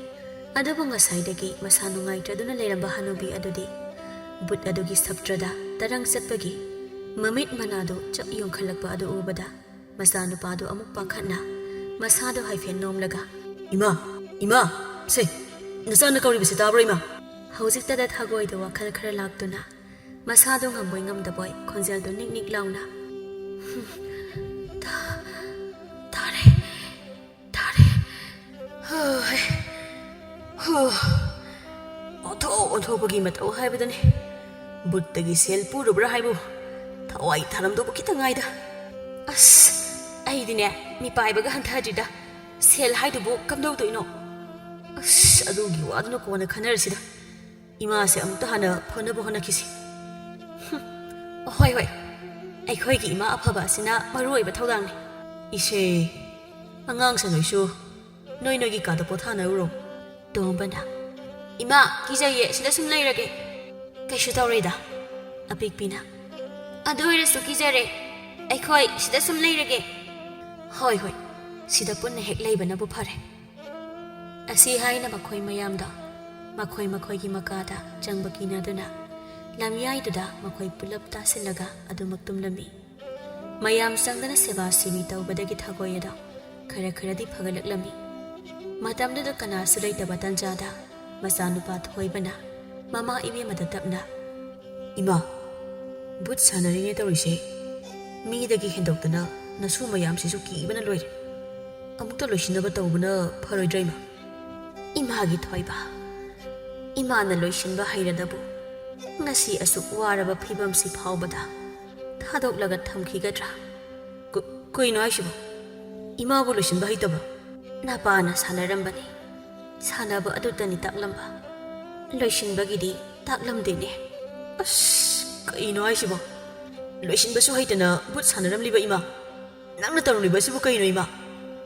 ꯑꯗꯨꯕꯨ ꯉꯁꯥꯏꯗꯒꯤ ꯃꯁꯥ ꯅꯨꯡꯉꯥꯏꯇ꯭ꯔꯗꯨꯅ ꯂꯩꯔꯝꯕ ꯍꯅꯨꯕꯤ ꯑꯗꯨꯗꯤ ꯕꯨꯠ ꯑꯗꯨꯒꯤ ꯁꯞꯇ꯭ꯔꯗ ꯇꯔꯪ ꯆꯠꯄꯒꯤ ꯃꯃꯤꯠ ꯃꯅꯥꯗꯨ ꯆꯞ ꯌꯨꯡꯈꯠꯂꯛꯄ ꯑꯗꯨ ꯎꯕꯗ ꯃꯆꯥꯅꯨꯄꯥꯗꯨ ꯑꯃꯨꯛ ꯄꯥꯈꯠꯅ ꯃꯁꯥꯗꯨ ꯍꯥꯏꯐꯦꯠ ꯅꯣꯝꯂꯒ, "ꯏꯃꯥ, ꯏꯃꯥ, ꯁꯦ, ꯅꯆꯥꯅ ꯀꯧꯔꯤꯕꯁꯤ ꯇꯥꯕ꯭ꯔꯣ, ꯏꯃꯥ?" ꯍꯧꯖꯤꯛꯇꯗ ꯊꯒꯣꯏꯗ ꯋꯥꯈꯜ ꯈꯔ ꯂꯥꯛꯇꯨꯅ ꯃꯁꯥꯗꯨ ꯉꯝꯕꯣꯏ ꯉꯝꯗꯕꯣꯏ ꯈꯣꯟꯖꯦꯜꯗꯨ ꯅꯤꯛ ꯅꯤꯛ ꯂꯥꯎꯅ, "ꯍꯨꯝ, ꯇꯥ-, ꯇꯥꯔꯦ, ꯇꯥꯔꯦ꯫ ꯍꯣꯏ, ꯍꯣ, ꯑꯣꯟꯊꯣꯛ ꯑꯣꯟꯊꯣꯛꯄꯒꯤ ꯃꯇꯧ ꯍꯥꯏꯕꯗꯨꯅꯤ꯫ ꯕꯨꯠꯇꯒꯤ ꯁꯦꯜ ꯄꯨꯔꯨꯕ꯭ꯔꯥ ꯍꯥꯏꯕꯨ ꯊꯋꯥꯏ ꯊꯥꯔꯝꯗꯧꯕ ꯈꯤꯇꯪ ꯉꯥꯏꯗ꯫ ꯑꯁ, ꯑꯩꯗꯤꯅꯦ, ꯃꯤꯄꯥꯏꯕꯒ ꯍꯟꯊꯗ꯭ꯔꯤꯗ꯫ ꯁꯦꯜ ꯍꯥꯏꯗꯨꯕꯨ ꯀꯝꯗꯧꯗꯣꯏꯅꯣ? ꯑꯁ, ꯑꯗꯨꯒꯤ ꯋꯥꯗꯨꯅ ꯀꯣꯟꯅ ꯈꯟꯅꯔꯁꯤꯗ꯫ ꯏꯃꯥꯁꯦ ꯑꯃꯨꯛꯇ ꯍꯥꯟꯅ ꯐꯅꯕ ꯍꯣꯠꯅꯈꯤꯁꯤ꯫" "ꯍꯨꯝ, ꯍꯣꯏ, ꯍꯣꯏ꯫ ꯑꯩꯈꯣꯏꯒꯤ ꯏꯃꯥ ꯑꯐꯕ ꯑꯁꯤꯅ ꯃꯔꯨ ꯑꯣꯏꯕ ꯊꯧꯗꯥꯡꯅꯤ꯫" "ꯏꯁꯦ, ꯑꯉꯥꯡꯁꯦ ꯅꯣꯏꯁꯨ ꯅꯣꯏ ꯅꯣꯏꯒꯤ ꯀꯥꯗ ꯄꯣꯊꯥꯅꯔꯨꯔꯣ꯫" ꯇꯣꯝꯕꯅ, "ꯏꯃꯥ, ꯀꯤꯖꯩꯌꯦ, ꯁꯤꯗ ꯁꯨꯝ ꯂꯩꯔꯒꯦ꯫" "ꯀꯩꯁꯨ ꯇꯧꯔꯣꯏꯗ꯫" ꯑꯄꯤꯛꯄꯤꯅ, "ꯑꯗꯨ ꯑꯣꯏꯔꯁꯨ ꯀꯤꯖꯔꯦ, ꯑꯩꯈꯣꯏ ꯁꯤꯗ ꯁꯨꯝ ꯂꯩꯔꯒꯦ꯫" "ꯍꯣꯏ, ꯍꯣꯏ, ꯁꯤꯗ ꯄꯨꯟꯅ ꯍꯦꯛ ꯂꯩꯕꯅꯕꯨ ꯐꯔꯦ꯫" ꯑꯁꯤ ꯍꯥꯏꯅ ꯃꯈꯣꯏ ꯃꯌꯥꯝꯗꯣ ꯃꯈꯣꯏ ꯃꯈꯣꯏꯒꯤ ꯃꯀꯥꯗ ꯆꯪꯕ ꯀꯤꯅꯗꯨꯅ ꯂꯝꯌꯥꯏꯗꯨꯗ ꯃꯈꯣꯏ ꯄꯨꯂꯞ ꯇꯥꯁꯤꯜꯂꯒ ꯑꯗꯨꯃꯛ ꯇꯨꯝꯂꯝꯃꯤ꯫ ꯃꯌꯥꯝ ꯆꯪꯗꯅ ꯁꯦꯕꯥ ꯁꯤꯕꯤ ꯇꯧꯕꯗꯒꯤ ꯊꯒꯣꯏ ꯑꯗꯣ ꯈꯔ ꯈꯔꯗꯤ ꯐꯒꯠꯂꯛꯂꯝꯃꯤ꯫ ꯃꯇꯝꯗꯨꯗ ꯀꯅꯥꯁꯨ ꯂꯩꯇꯕ ꯇꯟꯖꯥꯗ ꯃꯆꯥꯅꯨꯄꯥ ꯊꯣꯏꯕꯅ ꯃꯃꯥ ꯏꯕꯦꯝꯃꯗ ꯇꯞꯅ, "ꯏꯃꯥ, ꯕꯨꯠ ꯁꯥꯟꯅꯔꯤꯅꯦ ꯇꯧꯔꯤꯁꯦ꯫ ꯃꯤꯗꯒꯤ ꯍꯦꯟꯗꯣꯛꯇꯅ ꯅꯁꯨ ꯃꯌꯥꯝꯁꯤꯁꯨ ꯀꯤꯕꯅ ꯂꯣꯏꯔꯦ꯫ ꯑꯃꯨꯛꯇ ꯂꯣꯏꯁꯤꯟꯅꯕ ꯇꯧꯕꯅ ꯐꯔꯣꯏꯗ꯭ꯔꯥ, ꯏꯃꯥ?" "ꯏꯃꯥꯒꯤ ꯊꯣꯏꯕ, ꯏꯃꯥꯅ ꯂꯣꯏꯁꯤꯟꯕ ꯍꯩꯔꯗꯕꯨ ꯉꯁꯤ ꯑꯁꯨꯛ ꯋꯥꯔꯕ ꯐꯤꯕꯝꯁꯤ ꯐꯥꯎꯕꯗ ꯊꯥꯗꯣꯛꯂꯒ ꯊꯝꯈꯤꯒꯗ꯭ꯔꯥ?" "ꯀ-, ꯀꯩꯅꯣ ꯍꯥꯏꯁꯤꯕꯣ? ꯏꯃꯥꯕꯨ ꯂꯣꯏꯁꯤꯟꯕ ꯍꯩꯇꯕ꯭ꯔꯣ?" "ꯅꯄꯥꯅ ꯁꯥꯟꯅꯔꯝꯕꯅꯤ꯫ ꯁꯥꯟꯅꯕ ꯑꯗꯨꯇꯅꯤ ꯇꯥꯛꯂꯝꯕ꯫ ꯂꯣꯏꯁꯤꯟꯕꯒꯤꯗꯤ ꯇꯥꯛꯂꯝꯗꯦꯅꯦ꯫" "ꯑꯁ, ꯀꯩꯅꯣ ꯍꯥꯏꯁꯤꯕꯣ? ꯂꯣꯏꯁꯤꯟꯕꯁꯨ ꯍꯩꯇꯅ ꯕꯨꯠ ꯁꯥꯟꯅꯔꯝꯂꯤꯕ ꯏꯃꯥ? ꯅꯪꯅ ꯇꯧꯔꯝꯂꯤꯕ ꯑꯁꯤꯕꯨ ꯀꯩꯅꯣ, ꯏꯃꯥ?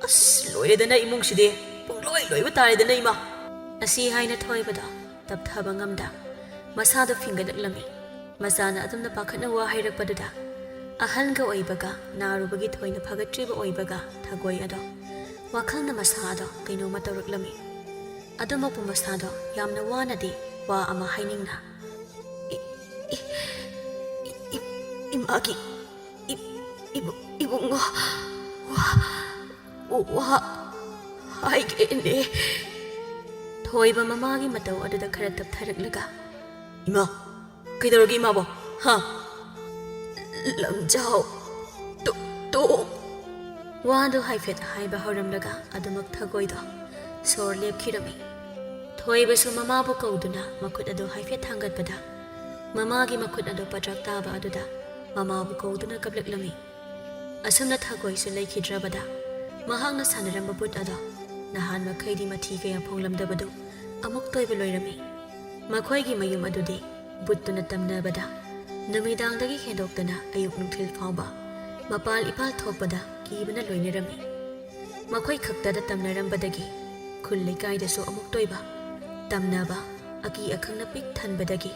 ꯑꯁ, ꯂꯣꯏꯔꯦꯗꯅ ꯏꯃꯨꯡꯁꯤꯗꯤ꯫ ꯄꯨꯡꯂꯣꯏ ꯂꯣꯏꯕ ꯇꯥꯔꯦꯗꯅ, ꯏꯃꯥ꯫" ꯑꯁꯤ ꯍꯥꯏꯅ ꯊꯣꯏꯕꯗꯣ ꯇꯞꯊꯕ ꯉꯝꯗ ꯃꯁꯥꯗꯣ ꯐꯤꯡꯒꯠꯂꯛꯂꯝꯃꯤ꯫ ꯃꯆꯥꯅ ꯑꯗꯨꯝꯅ ꯄꯥꯈꯠꯅ ꯋꯥ ꯍꯥꯏꯔꯛꯄꯗꯨꯗ ꯑꯍꯜꯒ ꯑꯣꯏꯕꯒ ꯅꯥꯔꯨꯕꯒꯤ ꯊꯣꯏꯅ ꯐꯒꯠꯇ꯭ꯔꯤꯕ ꯑꯣꯏꯕꯒ ꯊꯒꯣꯏ ꯑꯗꯣ ꯋꯥꯈꯜꯅ ꯃꯁꯥ ꯑꯗꯣ ꯀꯩꯅꯣꯝꯃ ꯇꯧꯔꯛꯂꯝꯃꯤ꯫ ꯑꯗꯨꯃꯛꯄꯨ ꯃꯁꯥꯗꯣ ꯌꯥꯝꯅ ꯋꯥꯅꯗꯤ ꯋꯥ ꯑꯃ ꯍꯥꯏꯅꯤꯡꯅ, "ꯏ-, ꯏ-, ꯏ-, ꯏ-, ꯏꯃꯥꯒꯤ ꯏ-, ꯏꯕꯨ-, ꯏꯕꯨꯡꯉꯣ, ꯋꯥ, ꯋꯥ ꯍꯥꯏꯒꯦꯅꯦ꯫" ꯊꯣꯏꯕ ꯃꯃꯥꯒꯤ ꯃꯇꯧ ꯑꯗꯨꯗ ꯈꯔ ꯇꯞꯊꯔꯛꯂꯒ, "ꯏꯃꯥ, ꯀꯩꯗꯧꯔꯒꯦ ꯏꯃꯥꯕꯣ? ꯍꯥ? ꯂꯝꯖꯥꯎ, ꯇꯣ-, ꯇꯣ-" ꯋꯥꯗꯣ ꯍꯥꯏꯐꯦꯠ ꯍꯥꯏꯕ ꯍꯧꯔꯝꯂꯒ ꯑꯗꯨꯃꯛ ꯊꯒꯣꯏꯗꯣ ꯁꯣꯔ ꯂꯦꯞꯈꯤꯔꯝꯃꯤ꯫ ꯊꯣꯏꯕꯁꯨ ꯃꯃꯥꯕꯨ ꯀꯧꯗꯨꯅ ꯃꯈꯨꯠ ꯑꯗꯨ ꯍꯥꯏꯐꯦꯠ ꯊꯥꯡꯒꯠꯄꯗ ꯃꯃꯥꯒꯤ ꯃꯈꯨꯠ ꯑꯗꯨ ꯄꯗ꯭ꯔꯛ ꯇꯥꯕ ꯑꯗꯨꯗ ꯃꯃꯥꯕꯨ ꯀꯧꯗꯨꯅ ꯀꯞꯂꯛꯂꯝꯃꯤ꯫ ꯑꯁꯨꯝꯅ ꯊꯒꯣꯏꯁꯨ ꯂꯩꯈꯤꯗ꯭ꯔꯕꯗ ꯃꯍꯥꯛꯅ ꯁꯥꯟꯅꯔꯝꯕ ꯕꯨꯠ ꯑꯗꯣ ꯅꯍꯥꯟ ꯃꯈꯩꯗꯤ ꯃꯊꯤ ꯀꯌꯥ ꯐꯣꯡꯂꯝꯗꯕꯗꯨ ꯑꯃꯨꯛ ꯇꯣꯏꯕ ꯂꯣꯏꯔꯝꯃꯤ꯫ ꯃꯈꯣꯏꯒꯤ ꯃꯌꯨꯝ ꯑꯗꯨꯗꯤ ꯕꯨꯠꯇꯨꯅ ꯇꯝꯅꯕꯗ ꯅꯨꯃꯤꯗꯥꯡꯗꯒꯤ ꯍꯦꯟꯗꯣꯛꯇꯅ ꯑꯌꯨꯛ ꯅꯨꯡꯊꯤꯜ ꯐꯥꯎꯕ ꯃꯄꯥꯜ ꯏꯄꯥꯜ ꯊꯣꯛꯄꯗ ꯀꯤꯕꯅ ꯂꯣꯏꯅꯔꯝꯃꯤ꯫ ꯃꯈꯣꯏ ꯈꯛꯇꯗ ꯇꯝꯅꯔꯝꯕꯗꯒꯤ ꯈꯨꯜ ꯂꯩꯀꯥꯏꯗꯁꯨ ꯑꯃꯨꯛ ꯇꯣꯏꯕ ꯇꯝꯅꯕ ꯑꯀꯤ ꯑꯈꯪꯅ ꯄꯤꯛ ꯊꯟꯕꯗꯒꯤ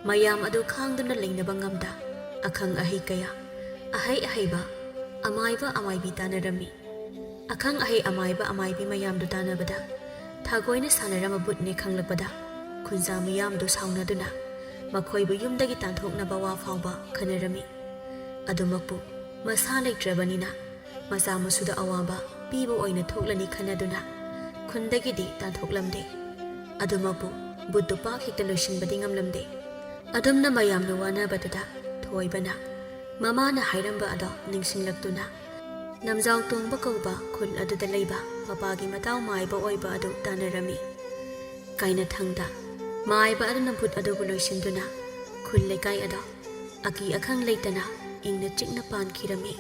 ꯃꯌꯥꯝ ꯑꯗꯨ ꯈꯥꯡꯗꯨꯅ ꯂꯩꯅꯕ ꯉꯝꯗ ꯑꯈꯪ ꯑꯍꯩ ꯀꯌꯥ, ꯑꯍꯩ ꯑꯍꯩꯕ, ꯑꯃꯥꯏꯕ ꯑꯃꯥꯏꯕꯤ ꯇꯥꯟꯅꯔꯝꯃꯤ꯫ ꯑꯈꯪ ꯑꯍꯩ ꯑꯃꯥꯏꯕ ꯑꯃꯥꯏꯕꯤ ꯃꯌꯥꯝꯗꯨ ꯇꯥꯟꯅꯕꯗ ꯊꯒꯣꯏꯅ ꯁꯥꯟꯅꯔꯝꯕ ꯕꯨꯠꯅꯦ ꯈꯪꯂꯛꯄꯗ ꯈꯨꯟꯖꯥ ꯃꯤꯌꯥꯝꯗꯨ ꯁꯥꯎꯅꯗꯨꯅ ꯃꯈꯣꯏꯕꯨ ꯌꯨꯝꯗꯒꯤ ꯇꯥꯟꯊꯣꯛꯅꯕ ꯋꯥ ꯐꯥꯎꯕ ꯈꯟꯅꯔꯝꯃꯤ꯫ ꯑꯗꯨꯃꯛꯄꯨ ꯃꯁꯥ ꯂꯩꯇ꯭ꯔꯕꯅꯤꯅ ꯃꯆꯥ ꯃꯁꯨꯗ ꯑꯋꯥꯕ ꯄꯤꯕ ꯑꯣꯏꯅ ꯊꯣꯛꯂꯅꯤ ꯈꯟꯅꯗꯨꯅ ꯈꯨꯟꯗꯒꯤꯗꯤ ꯇꯥꯟꯊꯣꯛꯂꯝꯗꯦ꯫ ꯑꯗꯨꯃꯛꯄꯨ ꯕꯨꯠꯇꯨ ꯄꯥꯛ ꯍꯦꯛꯇ ꯂꯣꯏꯁꯤꯟꯕꯗꯤ ꯉꯝꯂꯝꯗꯦ꯫ ꯑꯗꯨꯝꯅ ꯃꯌꯥꯝꯅ ꯋꯥꯅꯕꯗꯨꯗ ꯊꯣꯏꯕꯅ ꯃꯃꯥꯅ ꯍꯥꯏꯔꯝꯕ ꯑꯗꯣ ꯅꯤꯡꯁꯤꯡꯂꯛꯇꯨꯅ ꯅꯝꯖꯥꯎ ꯇꯣꯡꯕ ꯀꯧꯕ ꯈꯨꯜ ꯑꯗꯨꯗ ꯂꯩꯕ ꯃꯄꯥꯒꯤ ꯃꯇꯥꯎ ꯃꯥꯏꯕ ꯑꯣꯏꯕ ꯑꯗꯨ ꯇꯥꯟꯅꯔꯝꯃꯤ꯫ ꯀꯥꯏꯅꯊꯪꯗ ꯃꯥꯏꯕ ꯑꯗꯨꯅ ꯕꯨꯠ ꯑꯗꯨꯕꯨ ꯂꯣꯏꯁꯤꯟꯗꯨꯅ ꯈꯨꯜ ꯂꯩꯀꯥꯏ ꯑꯗꯣ ꯑꯀꯤ ꯑꯈꯪ ꯂꯩꯇꯅ ꯏꯪꯅ ꯆꯤꯛꯅ ꯄꯥꯟꯈꯤꯔꯝꯃꯤ꯫